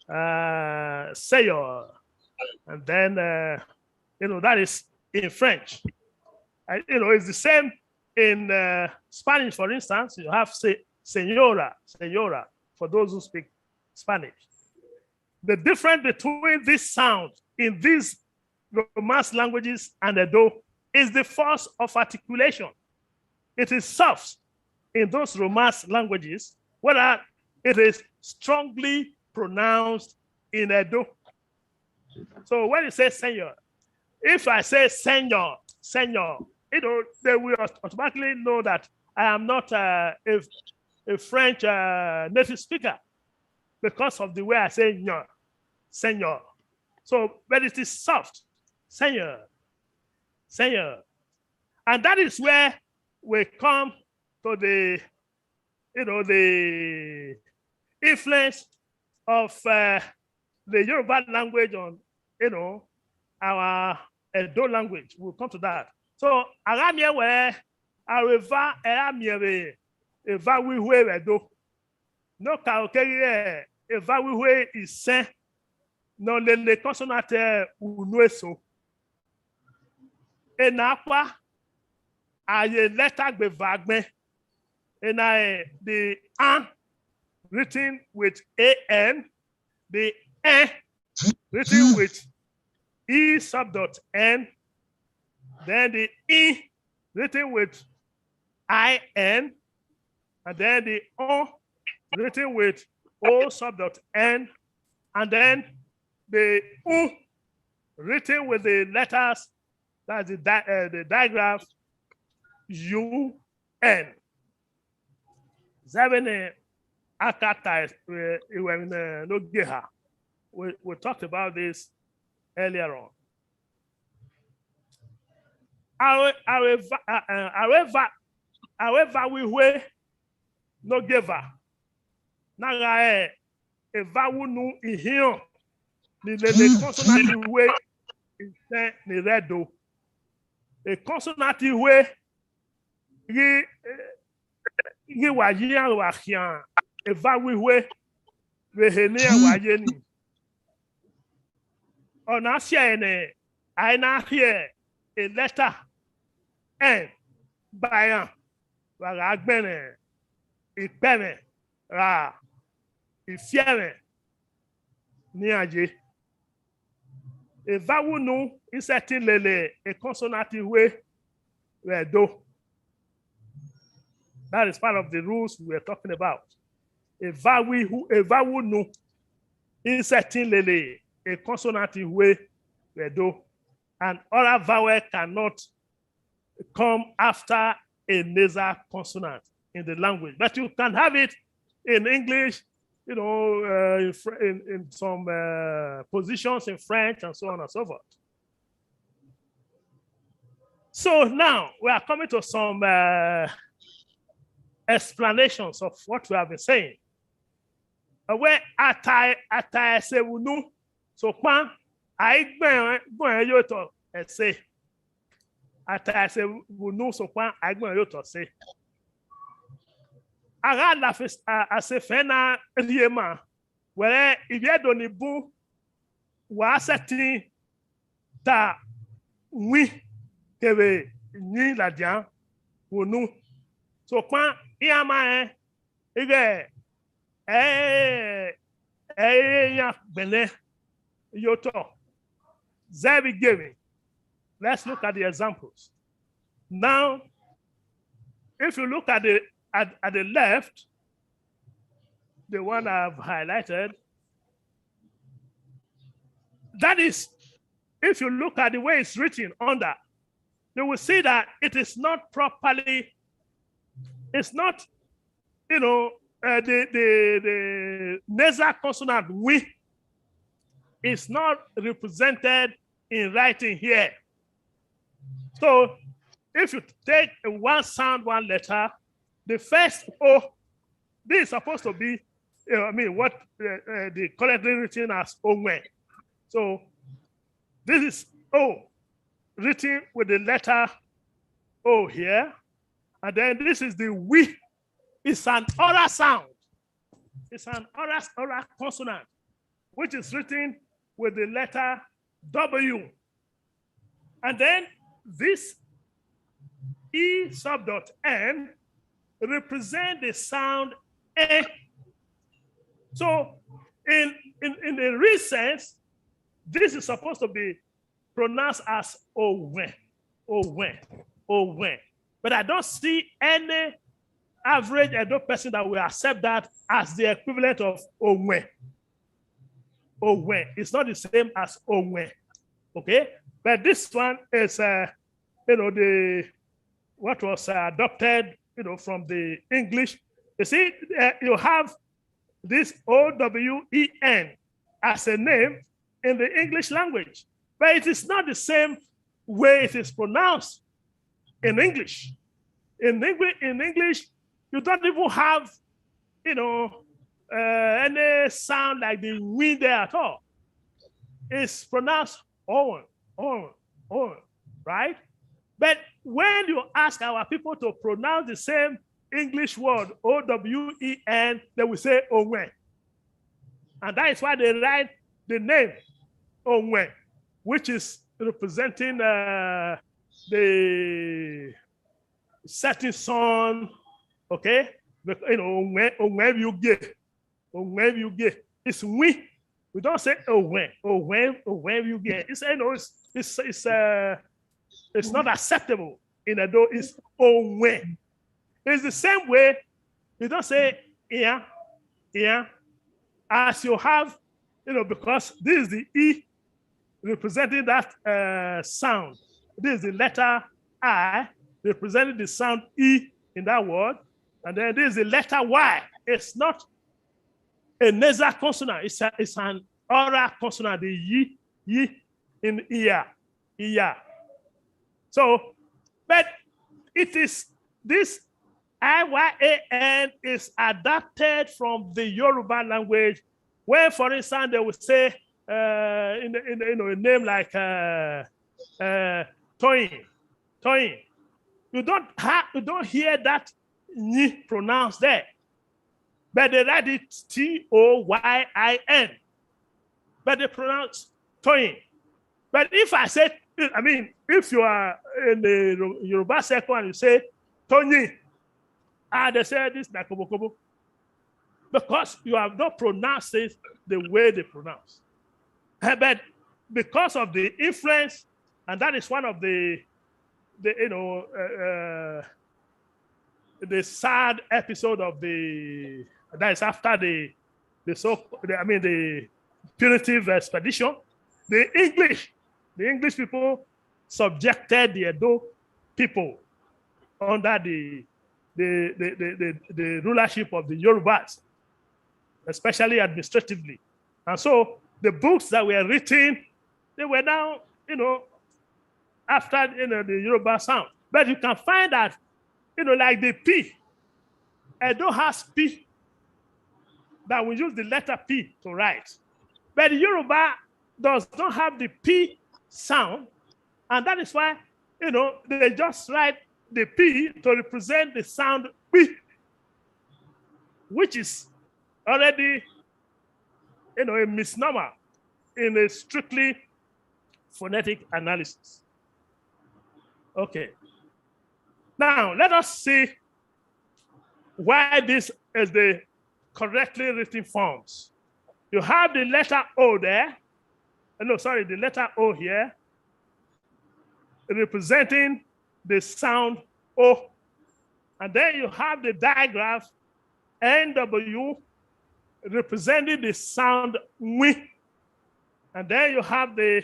uh, seigneur, and then, uh, you know, that is in French. And, you know, it's the same in uh, Spanish, for instance, you have se- señora, señora, for those who speak Spanish. The difference between these sounds in these Romance languages and Edo is the force of articulation. It is soft in those Romance languages, whereas it is strongly pronounced in Edo. So when you say seigneur, if I say seigneur, seigneur, you know, they will aut- automatically know that I am not uh, a, a French uh, native speaker because of the way I say nyo, seigneur. So, but it is soft, seigneur, seigneur. And that is where we come to the, you know, the influence of uh, the Yoruba language on, you know, our Edo language. We'll come to that. So, a gha miẹn wẹẹ, aro eva, ẹ ra miẹn vbe eva wẹ ihue vbe Ẹdo. Ne ọ ka keghi re eva wẹ ihue isẹn ne ọ lele consonant unu eso. Ena ọkpa, a ye lẹta gbe eva gbẹn. Ena, eh, the an written with A N, the eh written with E subdot N, then the I written with I N, and then the O written with O subdot N, and then the U written with the letters, that's the, di- uh, the digraph U N. Zẹ vbene a ka ta, eh, iwẹ ne ọ gie ha. We, we talked about this earlier on. aro, aro eva, a, a, aro eva, aro eva vbe ihue ne ogieva na gha re eva vbe unu ihiọn ni lele consonant ihue isẹn ni rre Ẹdo. Consonant ihue ghi, ghi wa ye iran vbe khian eva vbe ihue vbe ehe ne iran wa ye ni. Ọ na si ẹre ne a i na rhie lẹta ẹn ba iran vbe a gha gbẹnnẹ ikpẹmwẹ ra ifiẹmwẹ ne iran ye. Eva vbe unu i sẹtin lele consonant ihue vbe Ẹdo. That is part of the rules we are talking about. Eva vbe ihu-, eva vbe unu i sẹtin lele consonant ihue vbe Ẹdo. An oral vowel cannot come after a nasal consonant in the language, but you can have it in English, you know, uh, in, Fr- in, in some uh, positions in French and so on and so forth. So now we are coming to some uh, explanations of what we have been saying. Wẹ a ta, a ta ẹse vbe unu, sokpan a i gbẹn, gbẹn ye otọ ẹse. A ta ẹse vbe unu, sokpan a i gbẹn ye otọ ẹse. A gha la fe-, a, a sẹ fẹn na rhie ma, wẹrẹ ivbi Ẹdo ni bun, wa sẹtin ta win kevbe yin ladian vbe unu. Sokpan iran ma rẹn ighẹ ẹ, ẹ i re iran gbẹnnẹ ye otọ. Zẹ vbe igiemwi. Let's look at the examples. Now, if you look at the, at, at the left, the one I've highlighted, that is, if you look at the way it's written under, you will see that it is not properly, it's not, you know, uh, the, the, the nasal consonant win is not represented in writing here. So if you take a one sound, one letter, the first O, this is supposed to be, uh, I mean, what uh, uh, the correctly written as Owen. So this is O written with the letter O here. And then this is the wi. It's an oral sound. It's an oral, oral consonant, which is written with the letter W. And then this E sub dot N represent the sound E. So in, in, in the real sense, this is supposed to be pronounced as Owen, Owen, Owen. But I don't see any average Edo person that will accept that as the equivalent of Owen. Owen. It's not the same as Owen. Okay? But this one is, uh, you know, the what was uh, adopted, you know, from the English. You see, uh, you have this O W E N as a name in the English language, but it is not the same way it is pronounced in English. In English, in English, you don't even have, you know, uh, any sound like the win there at all. It's pronounced on, on, on, right? But when you ask our people to pronounce the same English word, O W E N, they will say Owen. And that is why they write the name Owen, which is representing uh, the setting sun, okay? Bec- You know, Owen, Owen Yuge, Owen Yuge. It's we. We don't say Owen, Owen, Owen Yuge. It's, you know, it's, it's, it's, uh, it's not acceptable in Edo. It's Owen. It's the same way you don't say yeah, yeah, as you have, you know, because this is the E representing that uh, sound. This is the letter I representing the sound E in that word. And then this is the letter Y. It's not a nasal consonant. It's, a, it's an oral consonant, the Y, Y in ear, ear. So But it is, this I Y A N is adapted from the Yoruba language. When, for instance, they will say, uh, in, the, in the, you know, a name like uh, uh, Toyin, Toyin, you don't ha- you don't hear that nyi pronounced there, but they write it T O Y I N, but they pronounce Toyin. But if I say, I mean, if you are in the Yoruba circle and you say Toyin, and they say this na kobo kobo, because you have not pronounced it the way they pronounce. Eh, but because of the influence, and that is one of the, the you know, uh, uh, the sad episode of the, that is after the, the so, the, I mean, the punitive expedition, the English, the English people subjected the Edo people under the the, the, the, the, the rulership of the Yorubas, especially administratively. And so the books that were written, they were now, you know, after, you know, the Yoruba sound. But you can find that, you know, like the P, Edo has P, that we use the letter P to write. But the Yoruba does not have the P sound, and that is why, you know, they just write the P to represent the sound P, which is already, you know, a misnomer in a strictly phonetic analysis. Okay. Now, let us see why this is the correctly written forms. You have the letter O there. Uh, no, sorry, the letter O here, representing the sound O. And then you have the digraph N W, representing the sound W. And then you have the,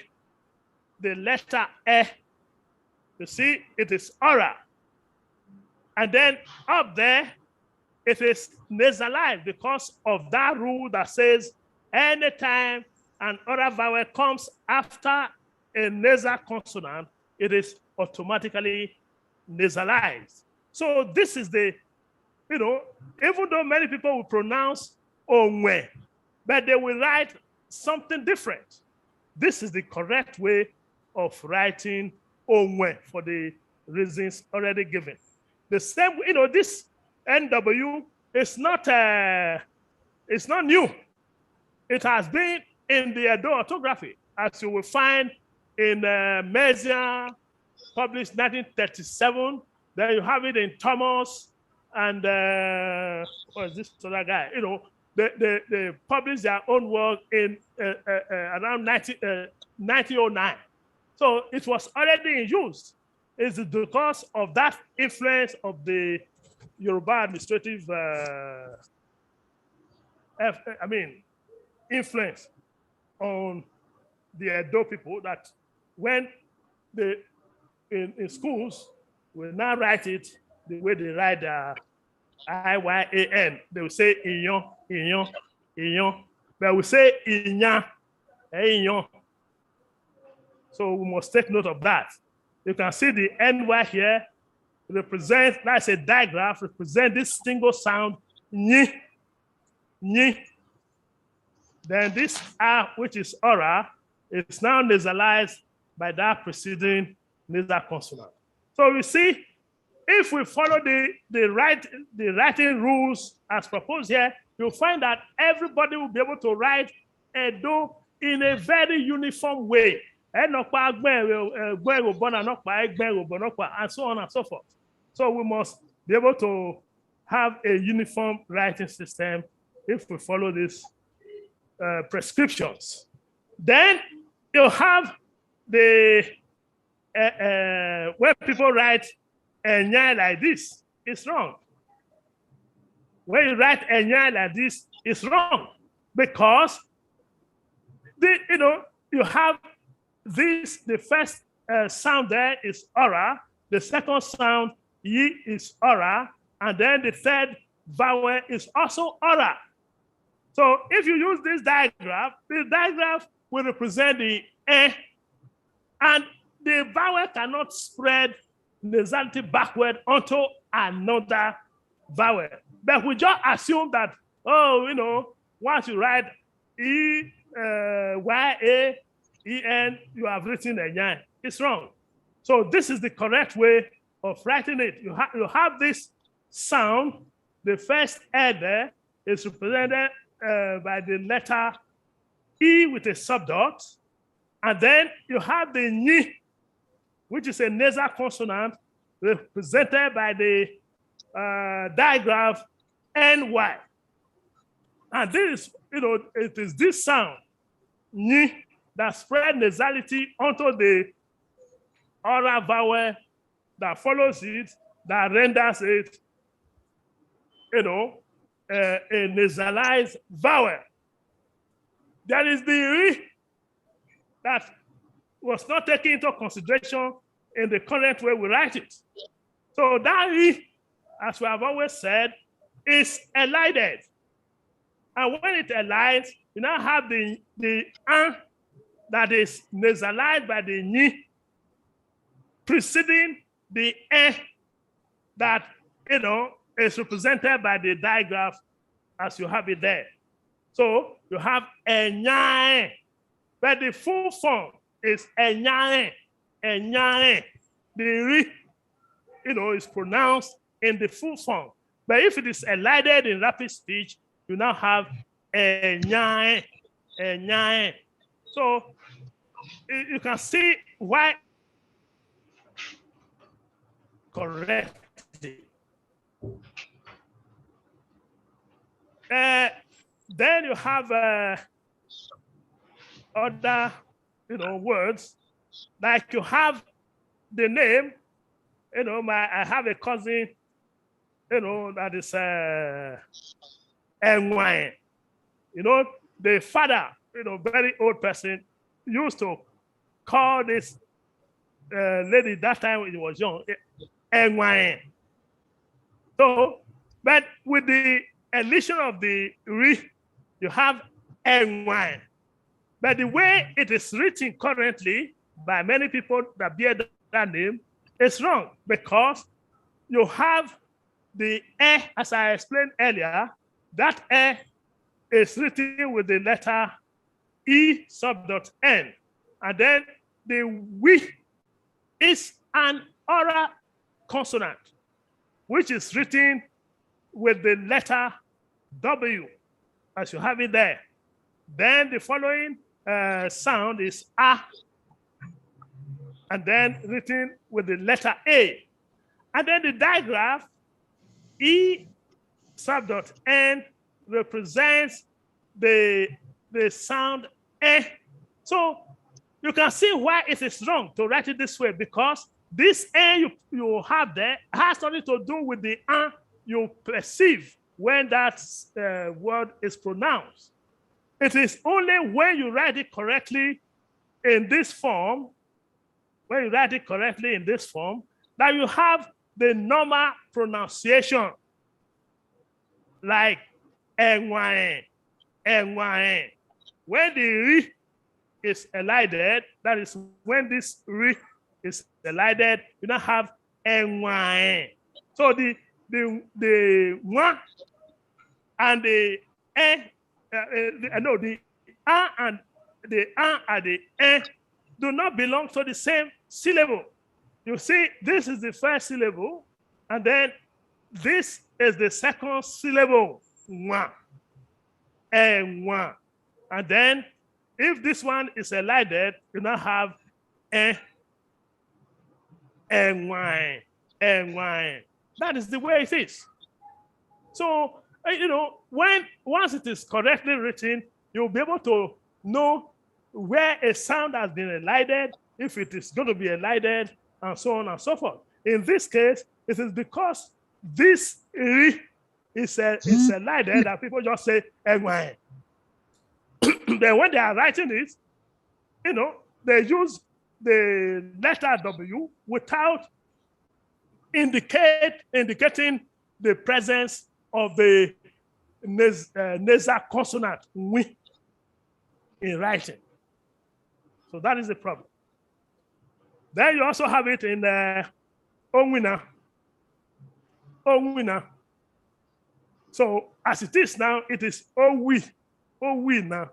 the letter E. You see, it is oral. And then up there, it is nasalized because of that rule that says anytime an oral vowel comes after a nasal consonant, it is automatically nasalized. So this is the, you know, even though many people will pronounce Onwe, but they will write something different. This is the correct way of writing Onwe for the reasons already given. The same, you know, this N W is not, uh, it's not new. It has been in the Edo orthography, as you will find in uh, Mezian, published nineteen thirty-seven. Then you have it in Thomas and uh, what is this other guy? You know, they, they, they published their own work in uh, uh, uh, around nineteen, uh, nineteen oh nine. So it was already in use. It's because of that influence of the Yoruba administrative, uh, eff- I mean, influence on the Edo people that when they in, in schools, we now write it the way they write the I Y A N. They will say Iyan, Iyan, Iyan. But we say Iyan, eh, Iyan. So we must take note of that. You can see the N Y here represents, that's a digraph, represent this single sound, nyi, nyi. Then this A, which is oral, is now nasalized by that preceding nasal consonant. So we see, if we follow the, the, right, the writing rules as proposed here, you'll find that everybody will be able to write Edo in a very uniform way. Ẹnọkpa gbẹn ẹvbo, eh, gbẹn ẹvbo obọ na, nọkpa gbẹn ẹvbo obọ nọkpa, and so on and so forth. So we must be able to have a uniform writing system if we follow these uh, prescriptions. Then you have the, uh, uh, when people write Enyan like this, it's wrong. When you write Enyan like this, it's wrong, because the, you know, you have this, the first uh, sound there is oral, the second sound, yi, is oral, and then the third vowel is also oral. So if you use this digraph, the digraph will represent the eh, and the vowel cannot spread nasality backward onto another vowel. But we just assume that, oh, you know, once you write E, uh, Y A E N, you have written Enyaen. It's wrong. So this is the correct way of writing it. You, ha- you have this sound, the first E there is represented uh, by the letter E with a subdot, and then you have the Nyi, which is a nasal consonant represented by the uh, digraph N Y. And this is, you know, it is this sound, Nyi, that spread nasality onto the oral vowel that follows it, that renders it, you know, uh, a nasalized vowel. There is the Ri that was not taken into consideration in the current way we write it. So that Ri, as we have always said, is elided. And when it elides, you now have the, the An that is nasalized by the Nyi preceding the E that, you know, is represented by the digraph as you have it there. So you have Enyaen, but the full form is Enyaen, Enyaen. The Ri, you know, is pronounced in the full form. But if it is elided in rapid speech, you now have Enyaen, Enyaen. So you can see why correctly. Uh, then you have uh, other, you know, words, like you have the name. You know, my I have a cousin, you know, that is uh, Enwaen. You know, the father, you know, very old person, used to call this uh, lady that time when he was young, Enwaen. So, but with the elision of the Ri, you have Enwaen. But the way it is written currently by many people that bear that name is wrong, because you have the E, as I explained earlier, that E is written with the letter E subdot N. And then the Wi is an oral consonant, which is written with the letter W, as you have it there. Then the following uh, sound is A, and then written with the letter A. And then the digraph, E subdot N, represents the, the sound E. So you can see why it is wrong to write it this way, because this E you, you have there has nothing to do with the An you perceive when that uh, word is pronounced. It is only when you write it correctly in this form, when you write it correctly in this form, that you have the normal pronunciation, like Enwaen, Enwaen. When the Ri is elided, that is when this Ri is elided, you now have Enwaen. So the the the one and the E, uh, uh, the, uh, no, the A and the A and the E do not belong to the same syllable. You see, this is the first syllable, and then this is the second syllable. One. And one. And then if this one is elided, you now have E, Enwaen, Enwaen. That is the way it is. So, uh, you know, when once it is correctly written, you'll be able to know where a sound has been elided, if it is going to be elided, and so on and so forth. In this case, it is because this Ri is a is elided that people just say Enwaen. Then when they are writing it, you know, they use the letter W without indicate indicating the presence of the nas- uh, nasal consonant Wi in writing. So that is the problem. Then you also have it in uh, Owinna. Owinna. So as it is now, it is owi, owinna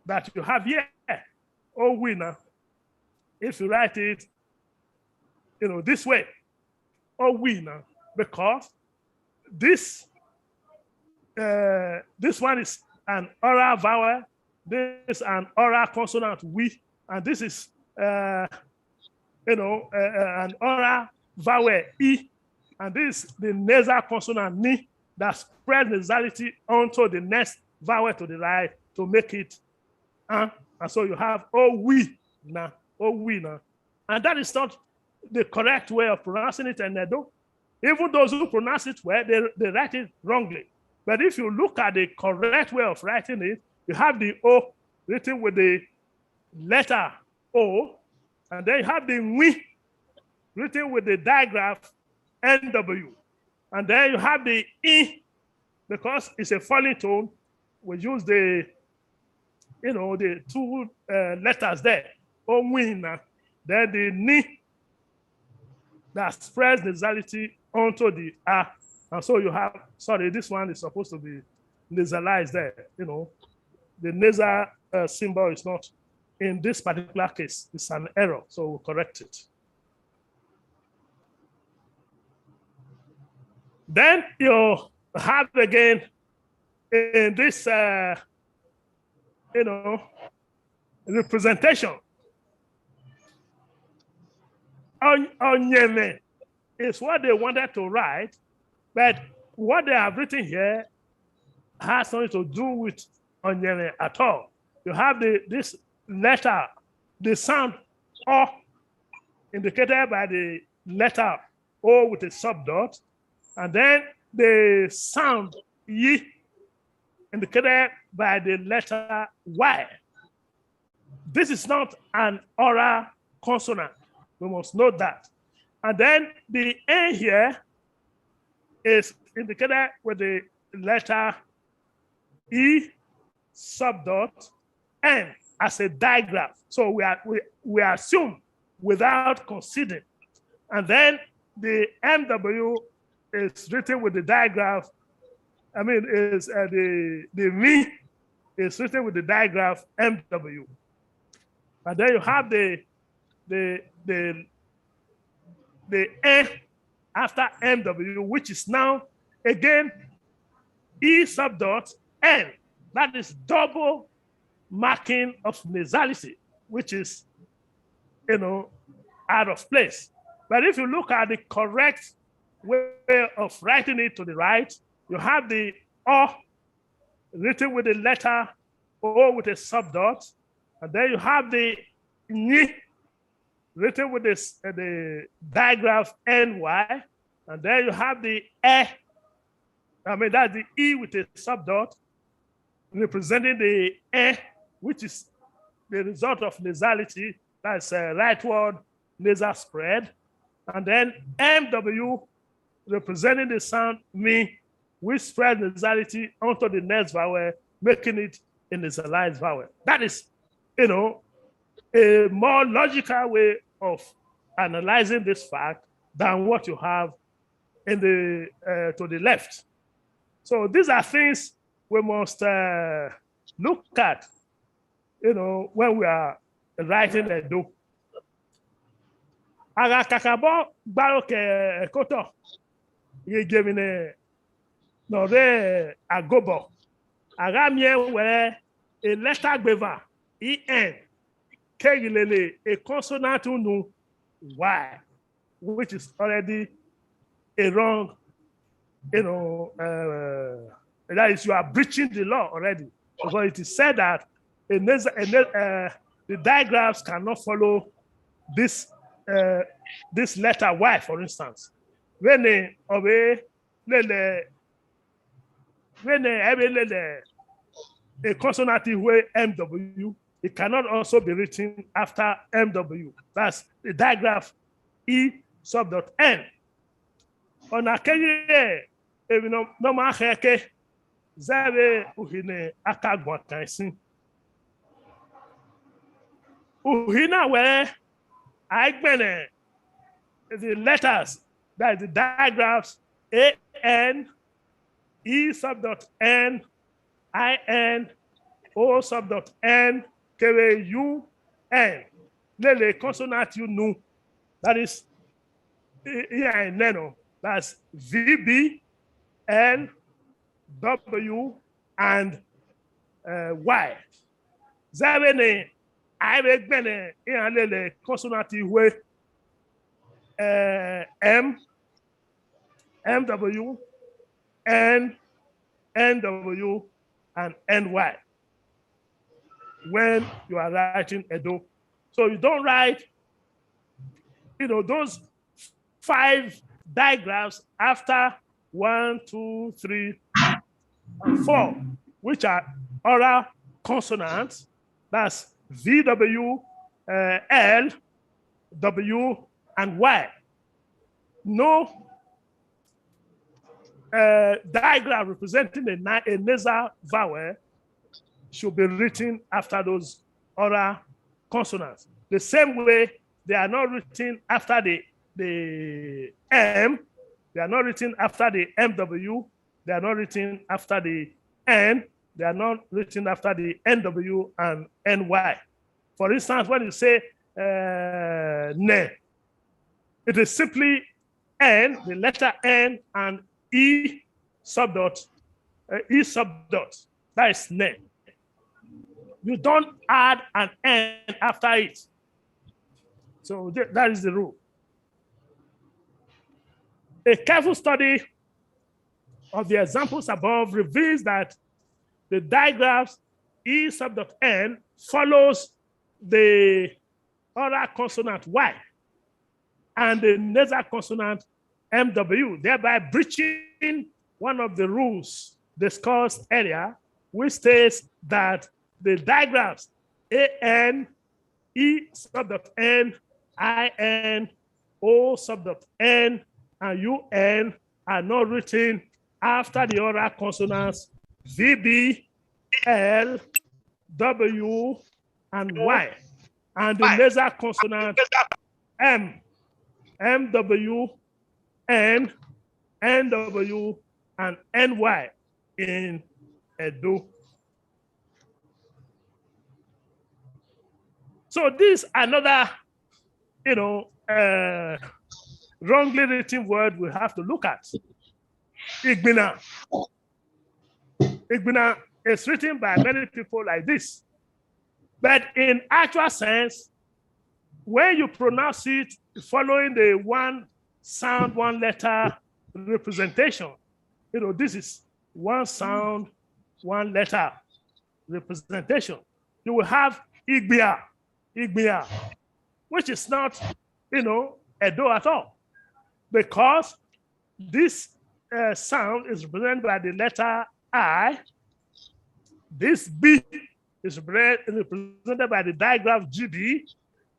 that you have here. Owinna. If you write it, you know, this way, owinna, because this, uh, this one is an oral vowel, this is an oral consonant, wi, and this is, uh, you know, uh, uh, an oral vowel, i, and this is the nasal consonant, ni, that spread nasality onto the next vowel to the right to make it, uh, and so you have owinna, owinna. And that is not the correct way of pronouncing it in Edo. Even those who pronounce it well, they, they write it wrongly. But if you look at the correct way of writing it, you have the O written with the letter O, and then you have the wi written with the digraph N W, and then you have the i, because it's a falling tone, we use the, you know, the two, uh, letters there, owinna, then the ni that spreads nasality onto the a. And so you have, sorry, this one is supposed to be nasalized there, you know. The nasal, uh, symbol is not in this particular case. It's an error, so we'll correct it. Then you have again in this, uh, you know, representation. Onyẹmwẹ is what they wanted to write, but what they have written here has nothing to do with onyẹmwẹ at all. You have the, this letter, the sound ọ, indicated by the letter O with a subdot, and then the sound yi, indicated by the letter Y. This is not an oral consonant. We must note that. And then the N here is indicated with the letter E subdot N as a digraph. So we are, we, we assume without considering. And then the M W is written with the digraph. I mean, is, uh, the, the mi is written with the digraph M W. And then you have the, the, the, the N after M W, which is now again E subdot N. That is double marking of nasality, which is, you know, out of place. But if you look at the correct way of writing it to the right, you have the ọ written with the letter O with a subdot, and then you have the nyi written with this, uh, the digraph N Y, and then you have the ẹ. I mean, that's the E with a subdot, representing the ẹ, which is the result of nasality, that's, uh, rightward nasal spread, and then M W representing the sound mi, which spread nasality onto the next vowel, making it a nasalized vowel. That is, you know, a more logical way of analyzing this fact than what you have in the, uh, to the left. So these are things we must, uh, look at, you know, when we are writing Edo. A gha kakabọ gbarokọ ẹkotọ, ghe gie emwi ne, ne ọ rre Agobọ, a gha miẹn wẹẹ, a letter agbeva, E N, keghi lele a consonant unu, Y, which is already a wrong, you know, uh, that is, you are breaching the law already, because it is said that a nasal, a na-, uh, the digraphs cannot follow this, uh, this letter Y, for instance. Vbene ọ vbe lele, vbene ẹ vbe lele a consonant ikhue M W, it cannot also be written after M W. That's the digraph E subdot N. Ọna keghi re emwi ne ọ, ne ọ ma khẹke zẹ vbe uhi ne a ka guan kan ẹsin. Uhi na wẹẹ, a i gbẹnnẹ the letters, that is the digraphs, A N, E subdot N, I N, O subdot N, kevbe U N. Lele consonant U nu. That is, i- i- I N, no. That's V B, L, W, and uh, Y. Zẹ vbene a i vbe gbẹnnẹ iran lele consonant ihue, uh, M, M W, N, N W, and N Y when you are writing Edo. So you don't write, you know, those five digraphs after one, two, three, and four, which are oral consonants. That's V W, uh, L, W, and Y. No uh, digraph representing a, na- a nasal vowel should be written after those oral consonants. The same way they are not written after the, the M, they are not written after the M W, they are not written after the N, they are not written after the N W and N Y. For instance, when you say uh, ne, it is simply N, the letter N, and E subdot, uh, E subdot. That is ne. You don't add an N after it. So th- that is the rule. A careful study of the examples above reveals that the digraphs E subdot N follows the oral consonant Y and the nasal consonant M W, thereby breaching one of the rules discussed earlier, which states that the digraphs A N, E subdot N, I N, O subdot N, and U N are not written after the oral consonants V B, L, W, and Y, and the nasal consonant M, M W, N, N W, and N Y in Edo. So this another, you know, uh, wrongly written word we have to look at. Igbina. Igbina is written by many people like this. But in actual sense, when you pronounce it following the one sound, one letter representation, you know, this is one sound, one letter representation. You will have Igbia, Igbia, which is not, you know, Edo at all, because this uh, sound is represented by the letter I. This B is repre- represented by the digraph G B.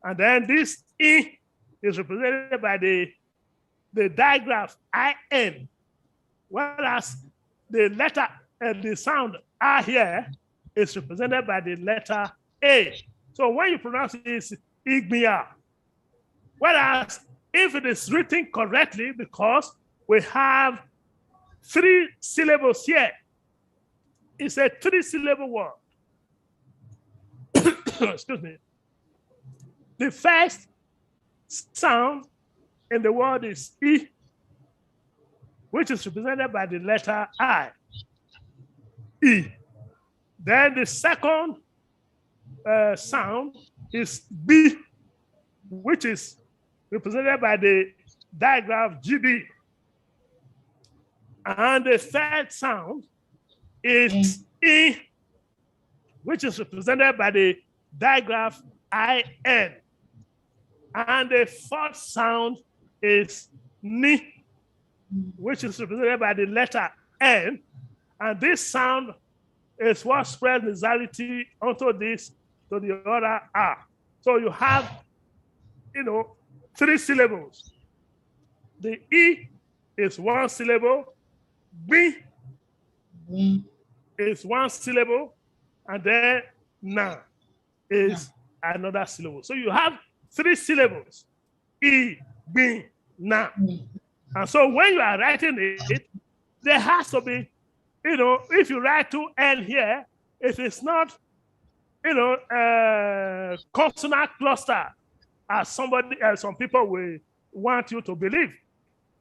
And then this I is represented by the, the digraph I N. Whereas the letter and the sound I here is represented by the letter A. So when you pronounce it, it's Igbia. Whereas if it is written correctly, because we have three syllables here, it's a three syllable word. Excuse me. The first sound in the word is I, which is represented by the letter I. I. Then the second uh, sound is B, which is represented by the digraph G B. And the third sound is I, which is represented by the digraph I N. And the fourth sound is Ni, which is represented by the letter N. And this sound is what spreads nasality onto this to the other R. So you have, you know, three syllables. The I is one syllable, Bi is one syllable, and then Na is another syllable. So you have three syllables. I, Bi, na. And so when you are writing it, there has to be, you know, if you write two N here, it is not, you know, uh, consonant cluster as somebody, uh, some people will want you to believe.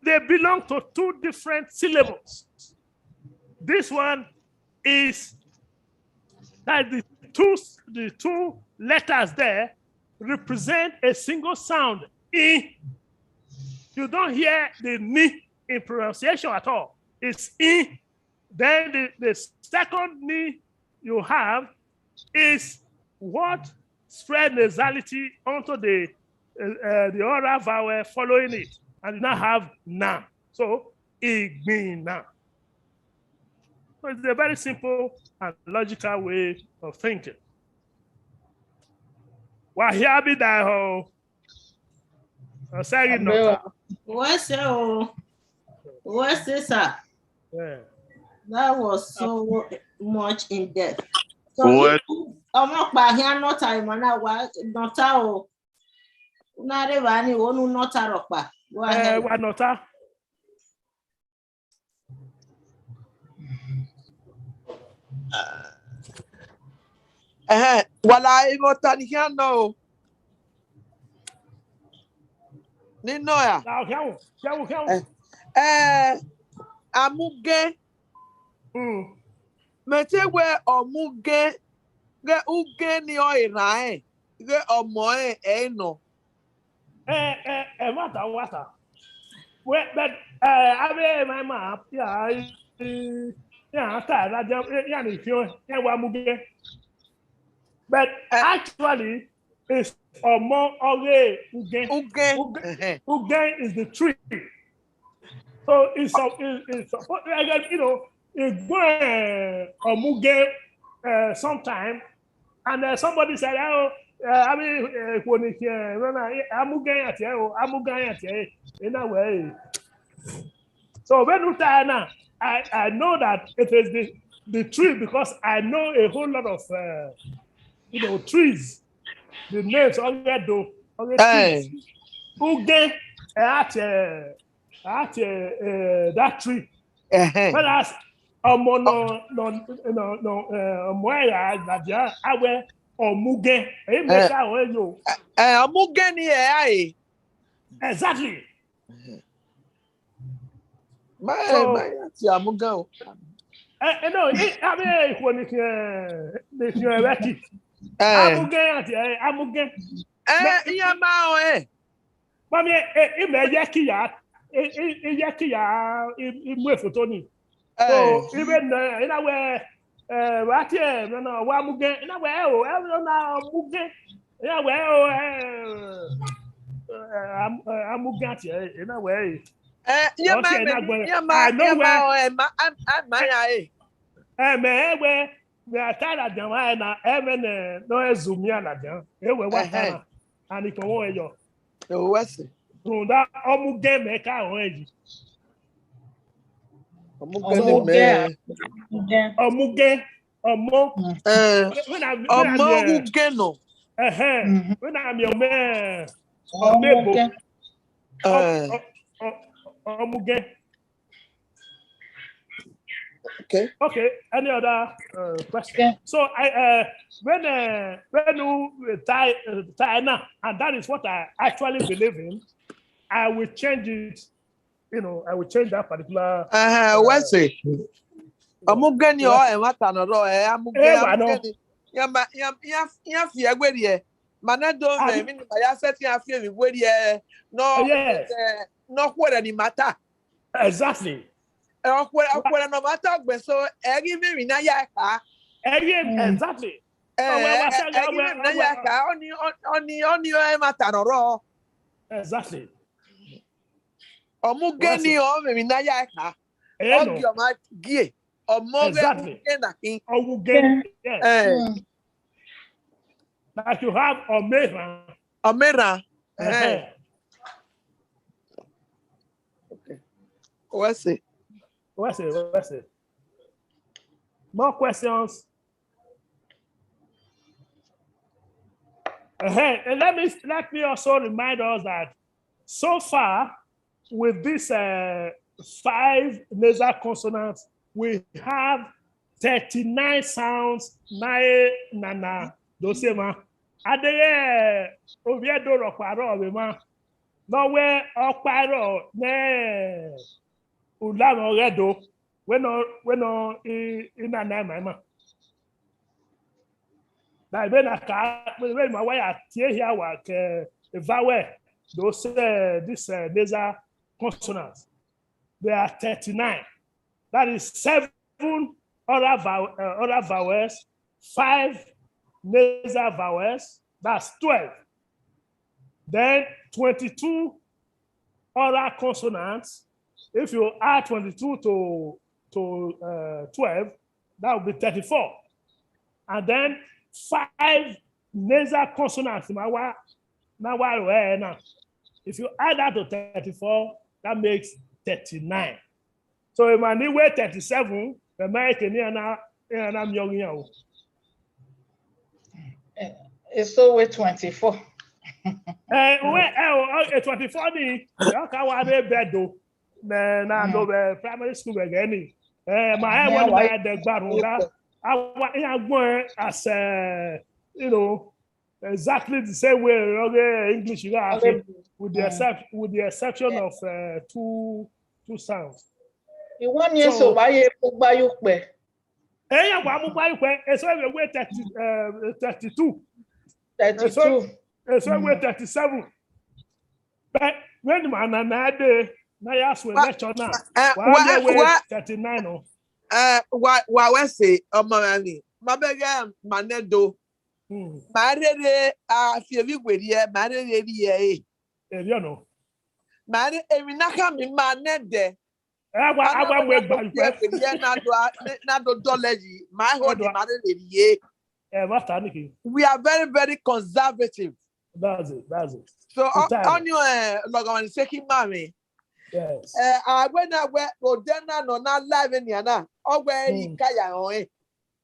They belong to two different syllables. This one is that the two, the two letters there represent a single sound. I. You don't hear the ni in pronunciation at all. It's I. Then the, the second ni you have is what spread nasality onto the, uh, uh, the oral vowel following it, and you now have na. So, igbinna. So it's a very simple and logical way of thinking. Wa hia bi da ho. Ọ sẹ ghi nọ ta. Wẹ sẹ o. Wẹ sẹ, sir. Yeah. That was so much in depth. So, ọmọ ọkpa hia nọ ta, ima na wa nọ ta o. Una rre evba ni, wo nu nọ ta rhọkpa. Go ahead. Eh, wa nọ ta. Ẹhẹn, wa la emwi ọta ni khian nọ o. Ni nọ ya. Na khian o, khian o, khian o. Eh, eh, amugẹn. Mm. Mẹ te wẹ ọmugẹn, ghẹ ugẹn ni ọ erhan ẹn, ghẹ ọmọ ẹn ẹ i nọ. Eh, eh, ẹmwata, ẹmwata. Well, but, eh, avbe emwa ima, ya, ya ta, ya, ya ni fion, ya wa mu ghe. But, eh, actually, it's ọmọ ọghe ugẹn. Ugẹn. Ugẹn, ẹhẹn, ugẹn is the tree. So it's, it's, it's, you know, it's going, uh, ọmugẹn, uh, sometime, and, uh, somebody said, "Oh, uh, I mean, uh, when it, uh, no, no, eh, amugẹn ya tie, oh, amugẹn ya tie, eh, na wẹ, eh." So when you tie now, I, I know that it is the, the tree because I know a whole lot of, uh, you know, trees. The names, all they do, all the trees. Ugẹn, uh, at, uh, at, uh, uh, that tree. Ẹhẹn. Whereas, ọmọ nọ, nọ, nọ, nọ, eh, ọmọ ẹre ladian, a wẹ ọmugẹn. Eyi mẹ, eh, ka wẹ yo. Eh, eh, ọmugẹn ni ẹ a e. Exactly. Ẹhẹn. Ma, so, ma ya tie amugẹn o. Eh, eh, no, I, I mean, ikhuo ni khian, ni khian ẹvbo ẹki. Eh. Amugẹn ya tie, eh, amugẹn. Eh, iran ma rẹn. Mami, eh, eh, imẹ ye ki ya, eh, eh, eh, ye ki ya, i, i mu efoto ni. So, eh, even, eh, I na wẹ, eh, wa tie, no, no, wa mu gẹn, I na wẹ, eh, o, eh, no, na mu gẹn. I na wẹ, eh, o, eh, eh, am-, eh, a mu gẹn tie, eh, I na wẹ, eh. Eh, iye ma, okay, me, na gbe, iye ma, I know iye ma, where, o, eh, ma, am, am, ma ya, eh. Eh, me, eh, wẹ, vbe a ta ladian mwa ẹre na, ẹmwẹ ne ọ rẹn zẹ umian ladian, e wẹ wa ta, ẹhẹn, na, and ikọmwẹ ọnrẹn yọ. Ẹhẹn, wẹ sẹ. Rhunmwuda ọmugẹn mẹ ka rẹn yi. Ọmugẹn ni mẹ. Ọmugẹn. Ọmọ. Eh, wẹ na, wẹ na ọmọ miẹn ugẹn nọ. Ẹhẹn. Mhm. Wẹ na miẹn ọmọ, ọmọ ebo. Ọmugẹn. Ọ-, eh, ọ-, ọ-, ọmugẹn. Okay. Okay. Any other, uh, question? Okay. So I, uh, when, uh, when you tie, uh, tie now, and that is what I actually believe in, I will change it. You know, I will change that particular. Uh, uh, what's it? Ọmugẹn ni ọ, ẹ, wa ta nọ rọ, ẹ, amugẹn, eh, wa nọ. Amugẹn ni. Ya ma, ya, ya, ya fi ẹgbe rrie. Ma na do mẹ, mi ni ma ya sẹ ti ya fi emwi gbe rrie. No, oh, yes, eh, no, khuẹrẹ ni ma ta. Exactly. Ẹ, ọ khuẹrẹ, ọ khuẹrẹ ne ọ ma ta ọgbẹn, so, ẹ ghi vbe emwi na ya kha. Ẹ ghi, mm, exactly. Ẹ, ọ wa, wa ẹ, sa ẹ ghi vbe emwi na ya kha. Ọni, ọni, ọni, ọni ẹ ma ta nọ rọ. Exactly. Ọmugẹn ni ọ vbe emwi na ya kha. Ẹ nọ. Ọ gie ọmwa gie. Ọmọ ghẹ, exactly, ugẹn na khin. Ọmugẹn. Yes. Ẹ. Mm. Like you have ọmọ erhan. Ọmọ erhan. Ẹhẹn. Ẹ. Okay. Wẹ sẹ. Wẹ sẹ, wẹ sẹ. More questions? Ẹhẹn. And let me, let me also remind us that so far, with this uh, five nasal consonants, we have thirty-nine sounds na e nana do se ma. Adeghe ovbi Ẹdo rhọkpa rrọọ vbe ma. Ne ọ wẹ ọkpa rrọọ ne ulamwẹ ọghe Ẹdo, wẹ nọ wẹ nọ i i nana ima ima. Na vbe na ka vbe ma wa ya tie hia wa ke vowel do se this uh, nasal consonants. There are thirty-nine. That is seven oral, vowel, uh, oral vowels, five nasal vowels, that's twelve. Then twenty-two oral consonants. If you add twenty-two to to uh, twelve, that would be thirty-four. And then five nasal consonants. Now, now, if you add that to thirty-four, that makes thirty-nine. So if I need wait thirty-seven, the American here now, here now, young, young. Eso wẹ twenty-four. Eh, we, eh, oh, eh, twenty-four ni, ya ka wa re bedo. Na na no be primary school be gani. Eh, ma e won ma de gbarun da. Awa in agbon as uh, you know, exactly the same way okay, English you have with the exception with the exception of uh, two two sounds. Iwọ ni eso wa ye kugba yo pẹ. Eya wa mu gba ikpe, eso we thirty uh, thirty-two. Thirty-two. Eso we thirty-seven. But when ma na na de na ya so lecture na. Wa wa wa thirty-nine no. Eh, wa wa we se ọmọ rẹ ni. Ma bẹghe ma ne do. Ma rere a fi evi weri ẹ, ma rere ri ẹ e. Evi ọnọ. Ma re evi na kha mi ma ne dẹ. Agba agba mu egba ikpe. Ye na do a- na do dọlẹ yi. Ma ho ni ma rere ri e. Ẹ va ta ni ki. We are very, very conservative. That's it. That's it. So Entirely. Ọni lọgọmani seki ma mi. Yes. Agbe na wẹ odẹ na nọ na live ni ana. Ọ wẹ eri Mm. kaya họn ẹ.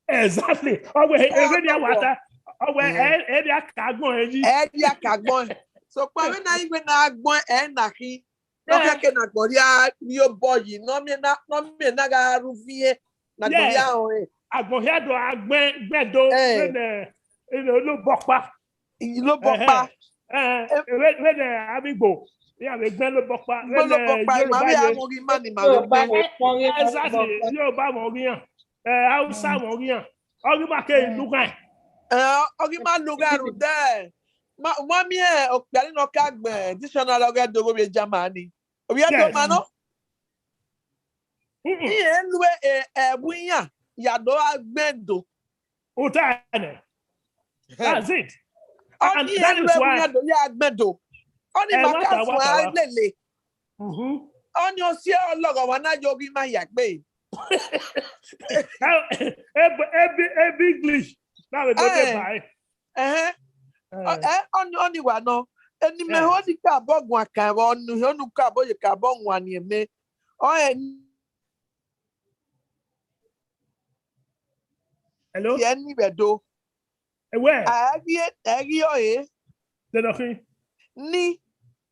Exactly. Ọwẹ ewé ni a wà ta. Ọwẹ ẹ ẹ ni a kà gbọn ẹ yí. Ẹ di akagbọn. So pa wẹ na igbe na agbọn ẹ na khi. No kẹkẹ na gbọn ria ri obọ yi. No mi na no mi na ga ru vie. Na gbọn ria họn ẹ. Agbọn hia do agbẹ gbẹdo Eh. wẹnẹ ene olobọkpa. Ìyí ló bọ pa. Wẹnẹ abigbo ya vbe gbẹ lobọkpa. Gbogbo ló bọ pa. Màá bí àwọn orí má ni màá ló gbẹ. Exactly. Yóò bá wọn orí hàn. Hausa wọn orí hàn. Ọrí máa ké ìlú kan. Ọrí máa lu gẹrù dẹ. Wọ́n mí ẹ̀ ọ̀pẹ̀lú náà ká gbẹ̀ dictionary ọ̀gá dogo bíi Germany. Òbí ẹ̀ tó máa ná. Iye lu ẹ̀wù yàn yàdó agbẹ́dọ̀. Utene. That's it. Ọni ẹ̀ lu ẹ̀wù yàn dó yà agbẹ́dọ̀. Ọni màkà fún ẹ lélẹ̀. Ọni ó sí ọlọ́gọ̀ wa náà yóò rí máa yàgbé. Ebi ebi English. Náà lè gbé dé báyìí. Ẹhẹn. Ẹ ọni ọni wà nọ. Ẹni mẹ ó ní ká bọ́ gun àkàn ẹ̀rọ ọnu ó ní ká bọ́ yẹ ká bọ́ gun àní ẹ̀mẹ. Ọ ẹ Hello? Tiẹ̀ ní rẹ̀ do. Ẹ̀wẹ̀. Ẹ̀rí ẹ̀rí ọ̀hẹ́. Dẹ̀dọ̀fin. Ní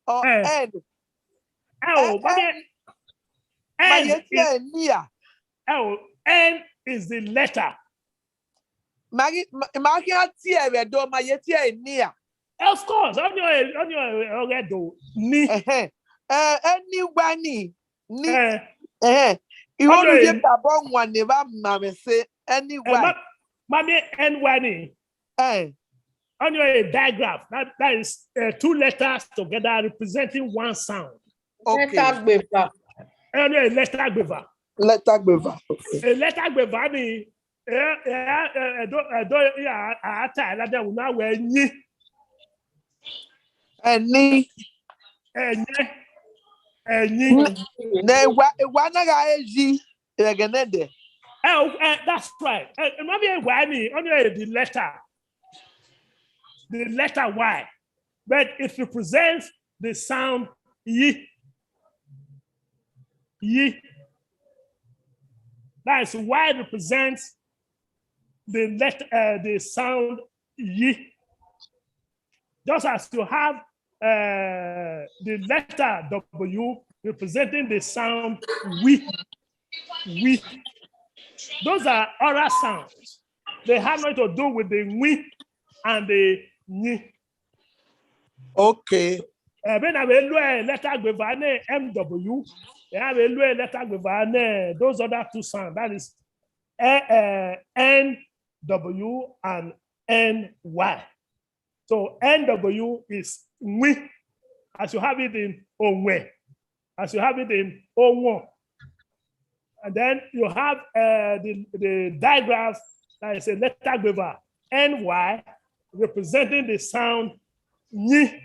ọ Ẹ. N. Ẹ o, bọ́dẹ̀. Màá N yẹ is tiẹ̀ níyà. ẹ o, N is the letter. Màá kí á tiẹ̀ rẹ̀ do màá yẹ tiẹ̀ níyà. Of course, ọni ọni ọgẹ do ni. Ẹ̀hẹ́n. Ẹ ẹ ní wá ní ní Ẹ ẹ̀hẹ́n. Ìwọ Ọdọ ló yẹ èyí. Ká bọ́ wọn ní bá màmí ṣe ẹ ní ẹ wá. má má mi N Y ni. Ẹ Ọni a digraph. That that is uh, two letters together representing one sound. Ok. Lẹ́tà gbèfà. Ọni a letter gbeva. Lẹ́tà gbèfà. A letter gbeva ni. Ẹ ẹ ẹ ẹdọ ẹdọ ya ata ẹlada wuna wẹ nyi. Ẹ ní Ẹnyẹ ẹnyi. na ìwà ìwà náà ẹ yí ẹ̀gẹ̀nẹ̀dẹ̀. Oh, uh, that's right. Uh, maybe a Y ni, only uh, the letter. The letter Y. But it represents the sound Y. Y. That's Y represents the letter, uh, the sound Y. Just as you have uh, the letter W representing the sound wi, wi. Those are oral sounds. They have nothing to do with the wi and the nyi. Okay. Ebe na vbe lu leta gbeva ne M W, ẹ vbe lu leta gbeva ne those other two sounds. That is uh, N W and N Y. So N W is wi, as you have it in onwe, as you have it in onwon. And then you have uh, the, the digraph that is a leta gbeva, N Y, representing the sound nyi.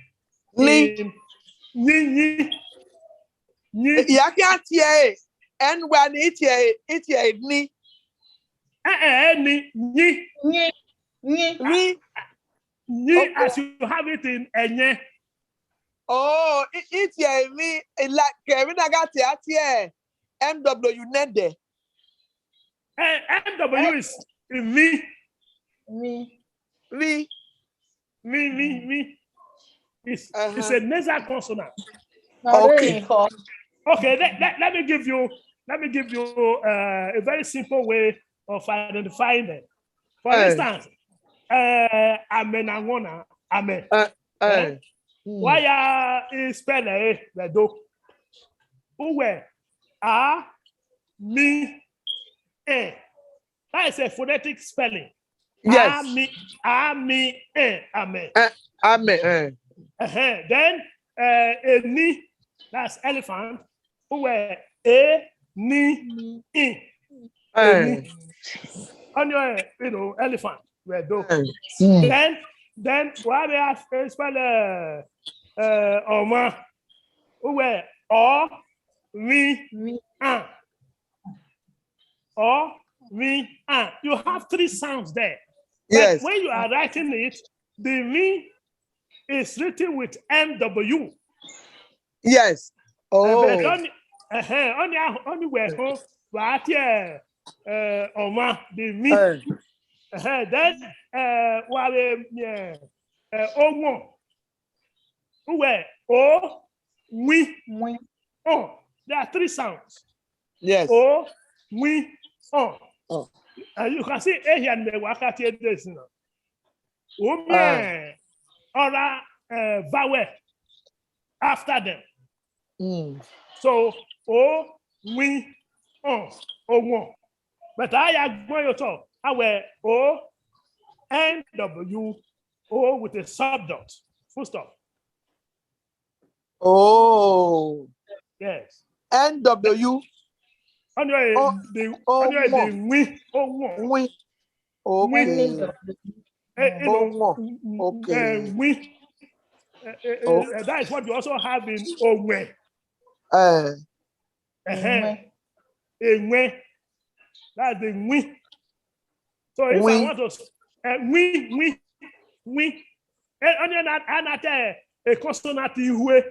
Ni. In nyi, nyi, nyi. Ìyá kí á tiẹ̀ ẹ̀, N Y ni ìtiẹ̀ ẹ̀, ìtiẹ̀ ẹ̀ ni. Eh, eh, eh, ni, nyi, Nyi, nyi, Ni. nyi, Okay. As you have it in ẹyẹn. Oh, ìtiẹ̀ ẹ̀ ni. Ìlà kẹ̀mí náà gà tiẹ̀ á tiẹ̀ M W nẹ́dẹ̀. Eh, M W is in mi, mi. Ri. mi, mi, mi. It's, it's Uh-huh. a nasal consonant. Ọrẹ Okay. Ihọ. Okay, let, let, let me give you let me give you uh, a very simple way of identifying them. For Eh. Instance, uh, amen and one amen. Eh. Why are you spell it? They do. Uwe, a, mi, e. That is a phonetic spelling. Yes. A, mi, a, mi, e, amen. Amen. Eh. Uh-huh. Then uh, a ni, that's elephant. Uwe, e, ni, i. Eh. On your, you know, elephant. We do. Eh. Then, then why they ask spell uh, uh, ọmọ? Uwe, ọ, mi, Mi. an. Ọ, mi, an. You have three sounds there. But Yes. When you are writing it, the mi is written with M W. Yes. Uh, Oh. but only, uh, only, only where home, but yeah, uh, ọmọ, the mi. Eh. Uh, then, uh, while, um, yeah, uh, ọmọ. Uwe, o, wi, Win. on. There are three sounds. Yes. O, wi, on. Oh. And you can see eh, here and there, what I this now. Omi, oral uh, vowel after them. Mm. So, o, wi, on, o, one. But I agree with you. I wear O, N, W, O with a sub dot. Full stop. Oh. Yes. N W. Anyway, Oh, the oh, anyway, the one. Win, oh, one. Win. Okay. Eh, you know, Oh, one. mm, mm, Okay. eh, Win. Eh, eh, eh, Oh. eh, that is what you also have in Owen. Eh. Uh-huh. Enwe. That's the Win. So if I Win. Want to, uh, Win, Win, Win. Eh, only that, and that uh, a consonant Iwe. Eh.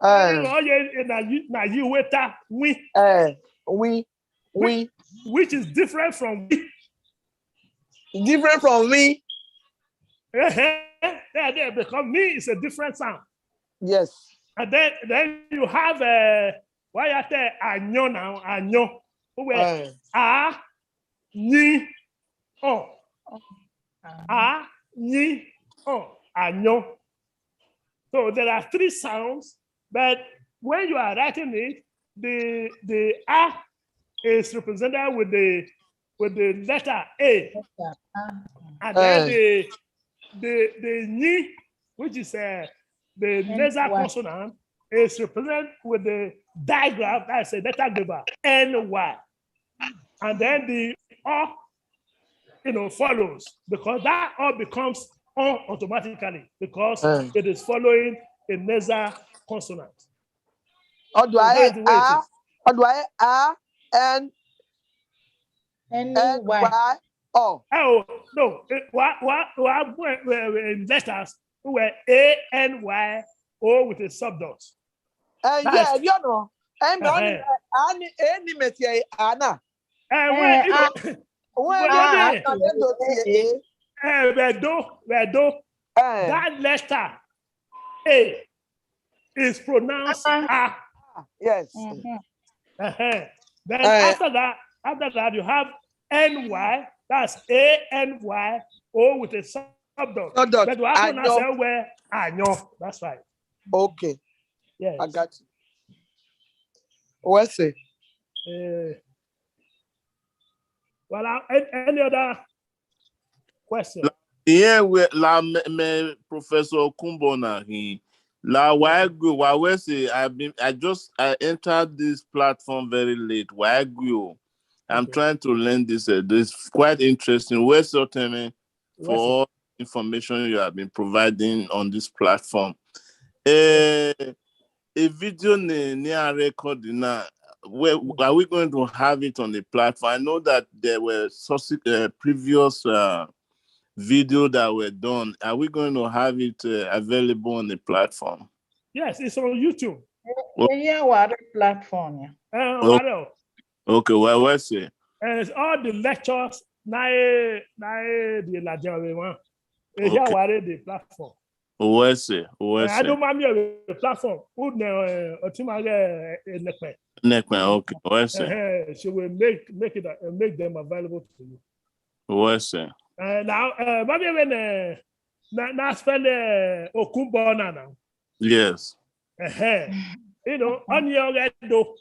Oh, yeah, na Iwe ta Win, Eh. Win. Win. Which is different from Win. Different from me. Eh, eh, eh, eh, because Mi is a different sound. Yes. And then, then you have uh, why I say Anyo now, Anyo. Who were Eh. A, Ni, O. A, Ni, O, Anyo. So there are three sounds, but when you are writing it, the the A is represented with the with the letter A, and then Eh. the the the Ni, which is uh, the nasal Y. Consonant, is represented with the digraph, that's a letter giver, N Y. And then the O, you know, follows, because that O becomes O automatically because Eh. It is following a nasal consonant. Ọdọ So ayé that's the way it A, is. Ọdọ ayé A, N, N N, Y. Y, O. Oh, no, eh, why, why, why, why, why, in letters, who were A N Y O with a sub dot. Ẹ yẹ That's- ẹ rí ọ̀nà. Ẹ mì ọ́ ní Uh-huh. A ní A ní mẹ̀tì ẹ̀ A náà. Eh, well, you know, Òun ẹ̀ But náà then- àkàndé tó ti ẹ̀. eh, Wedo, Wedo, Ẹ̀. That letter A is pronounced Uh-uh. A. Yes. Mhm. Uh-huh. Then Uh, after that, after that, you have N Y, that's A N Y, O with a sub dot. Sub dot. But you have to Ayan. say where Ayan. That's right. Okay, Yes. I got you. What's it? Uh, well, uh, an- any other question? Yeah, we la me, me Professor Okunbo na hi. La wa gbe wa we say I been I just I entered this platform very late. Wa gbe o. I'm Okay. Trying to learn this. Uh, this quite interesting. Where's your time for What's it? All information you have been providing on this platform? Uh, a video ne ne I record now. Where are we going to have it on the platform? I know that there were subse- uh, previous uh, video that were done. Are we going to have it uh, available on the platform? Yes, it's on YouTube. Eya wa the platform ya. Uh, Oh. What else? Okay, well, what's it? And it's all the lectures. Na e na e the Ladian we want. Eya Okay. Wa the platform. What's it? Uh, What's I it? Don't mind me the platform. Who ne uh, Otima uh, Nepe. Next man, okay, what's it? Uh, she will make make it uh, make them available to you. What's it? Uh, now, uh, Mami when uh, na na spell uh, Okunbo na now. Yes. Uh-huh. You know, on your head though.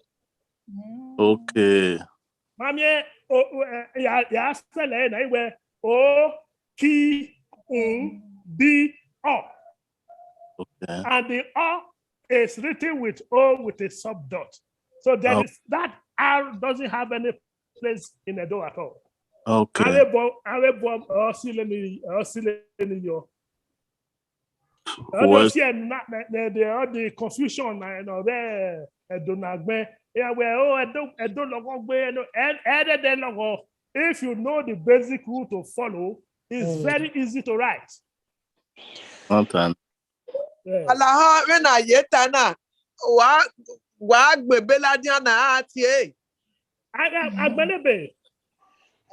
Mm. Okay. Mami, oh, uh, ya ya spell it na where O K U B O. Okay. And the O is written with O with a sub dot. So there Oh. Is that R doesn't have any place in Edo at all. Okay. Arebo arebo or sileni or sileni yo. Well, All the, the confusion and all the Edo Nagbe. Yeah, well, oh, Edo Edo logo gbe, Edo Edo logo. If you know the basic rule to follow, it's Mm. Very easy to write. Sometimes. Yeah. Alaha, when I yet na, wa wa gbe Beladian na atie. I I I believe it.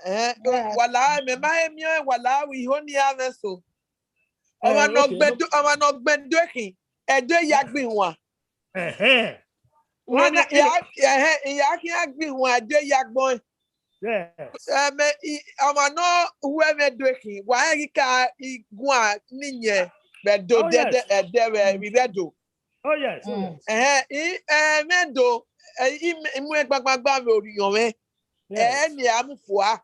Eh, Yeah. Wala me ma emi wala wi ho ni ave so. Eh, Ọmọ no okay, no- gbedo, ọmọ no gbedo khin. Edo ya gbin wa. Uh-huh. Wena Well, you know, ya ya he ya khin agbin wa Edo ya gbon. yeah. Eme ọmọ no whoever do khin. Wa he ka igua ni nye. Be do Oh, de de yes. Edo we we do. Oh yes. Oh, yes. Eh, i eh, me do, eh, i mu gbagbagba me oriyan me. Eh, Yes. ni a mu fua.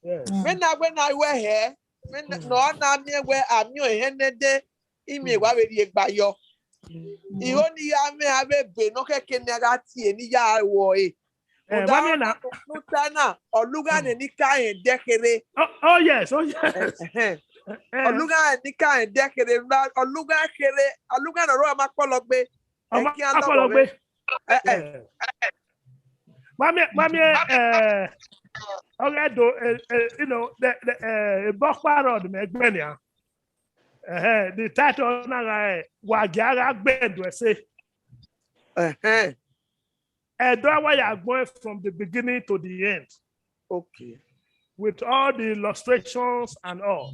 Yes. Me na we na we he. Me na- no na mi we a mi o he ne de. I mi wa we rie gba yo. Iho ni ya me a be be no keke ne a gha tie ni ya wo e. Eh, Uda Mami na. nu ta na, ọlugha ne ni ka he de kere. Oh, oh yes. Oh yes. Ẹhẹn. Eh, Ọlugha ne ni ka he de kere. Ọlugha kere, ọlugha ne ọrọ ma kpọlọ gbe. Ọmọ Ẹki a lọghọ akpọlọ vbe. gbe. Eh, eh. Eh. Mami, mami, eh, okay, do, eh, eh, you know, the, the, eh, Bokpa Road, me gbenia. Eh, the title na ga, eh, wa gia ga gbedu ese. Ẹhẹn. Edo wa ya gbọn from the beginning to the end Okay. with all the illustrations and all.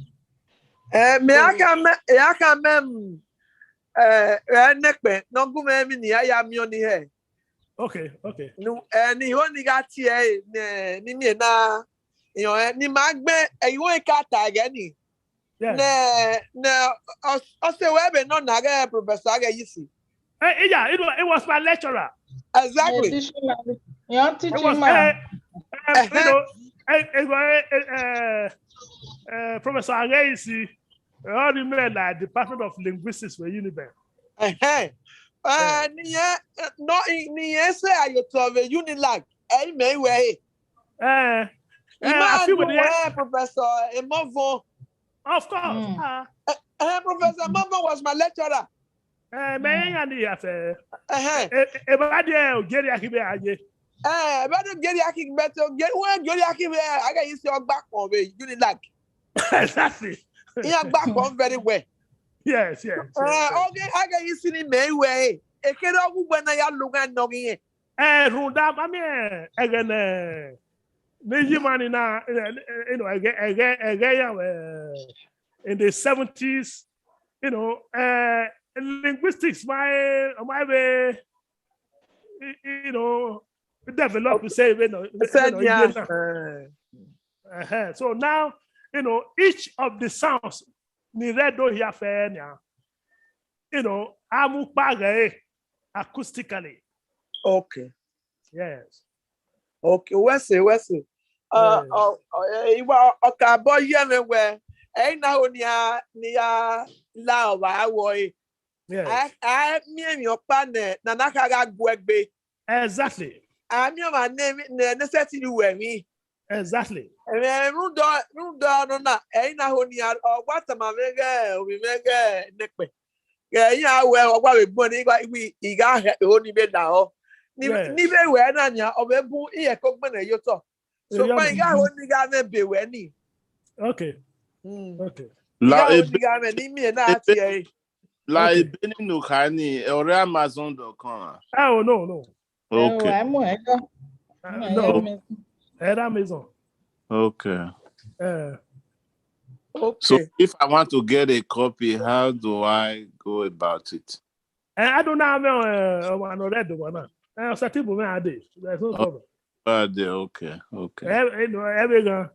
Eh, me aka me, e aka me, mm, eh, eh, nekpe, no gu me mi ni ya ya mi oni he. Okay, okay. Nu, eh, ni ho ni ga tie, eh, ne, ni mi na, yo, eh, ni ma gbe, eh, iwo ka ta ge ni. Yeah. Ne, ne, ọ sẹ wẹ ebe nọ na ghe Professor Agheyisi. Eh, eh, yeah, it was, it was my lecturer. Exactly. Your teacher, your It teacher was, man. eh, eh, you know, eh, eh, eh, eh, eh, Professor Agheyisi, all the men like Department of Linguistics were Uniben. Ẹhẹn. Eh, ni ye, eh, no, i- ni ye se ayo to ve Unilag. Eh, me we. Eh, eh, I Ima feel du with the, eh, Professor Emovo. Of course. Mm. Ah, Eh, eh, Professor Emovo was my lecturer. eh, me ya ni ya fe. Ẹhẹn. Eh, eh, but there, Gary Akibe aye. Eh, but Gary Akibe, Gary, we Gary Akibe, Agheyisi ọgbakpọn ve Unilag. Exactly. He ọgbakpọn very well. Yes, yes. Eh, oge Agheyisi ni me we. Ekere ọgwụgwọ na ya lugha nọ ghi. Eh, rhunmwuda, I mean, eh, ẹghẹ ne, ne yi mani na, eh, eh, you know, ẹghẹ, ẹghẹ, ẹghẹ ya, eh, in the seventies, you know, eh, linguistics, my, my way, you know, develop sẹ vbene, vbene ọ ye na. Uh-huh. So now, you know, each of the sounds ni rre Ẹdo hia fẹ nian, you know, a mu kpa ghẹ acoustically. Okay. Yes. Okay, wẹ sẹ, wẹ sẹ. Uh, uh, uh, iwa ọkabọ ye mwẹ wẹ, ẹ i na ho ni a, ni a la ọvbara wọe. Yes. A, a miẹn emwi ọkpa nẹ, ne a na kha gha gu ẹgbe. Exactly. A miẹn ọmwa ne, ne, ne sẹtin ru ẹmwẹ. Exactly. Ẹmwẹ rhunmwuda, rhunmwuda ọnọna, ẹ i na ho ni a, ọ wa tama mwẹ ighẹ, ovbi mwẹ ighẹ nẹkpẹn. Ghẹ iran wẹ, ọ wa vbe gbẹn ne I gha, I gha hẹ, ho ni vbe lahọ. Ni, yes, ni vbe wẹ na nian, ọ vbe bun, I hẹ ko gbẹnnẹ ye otọ. Sokpan I gha ho ni gha mwẹ be wẹ ni. Okay. Mm. Okay. I gha ho ni gha mwẹ ni miẹn na tie ẹre. La ebe ni nọ kha ni, ọre Amazon dot com. Oh, no, no. Okay. Ẹ mu ẹdọ. Uh, no. Ẹ ra Amazon. Okay. Uh, okay. So if I want to get a copy, how do I go about it? Eh, I don't know, eh, one already, one. Eh, ọsẹ ti bu mwẹ a dee. There's no problem. A dee, okay, okay. Eh, eh, no, every gun.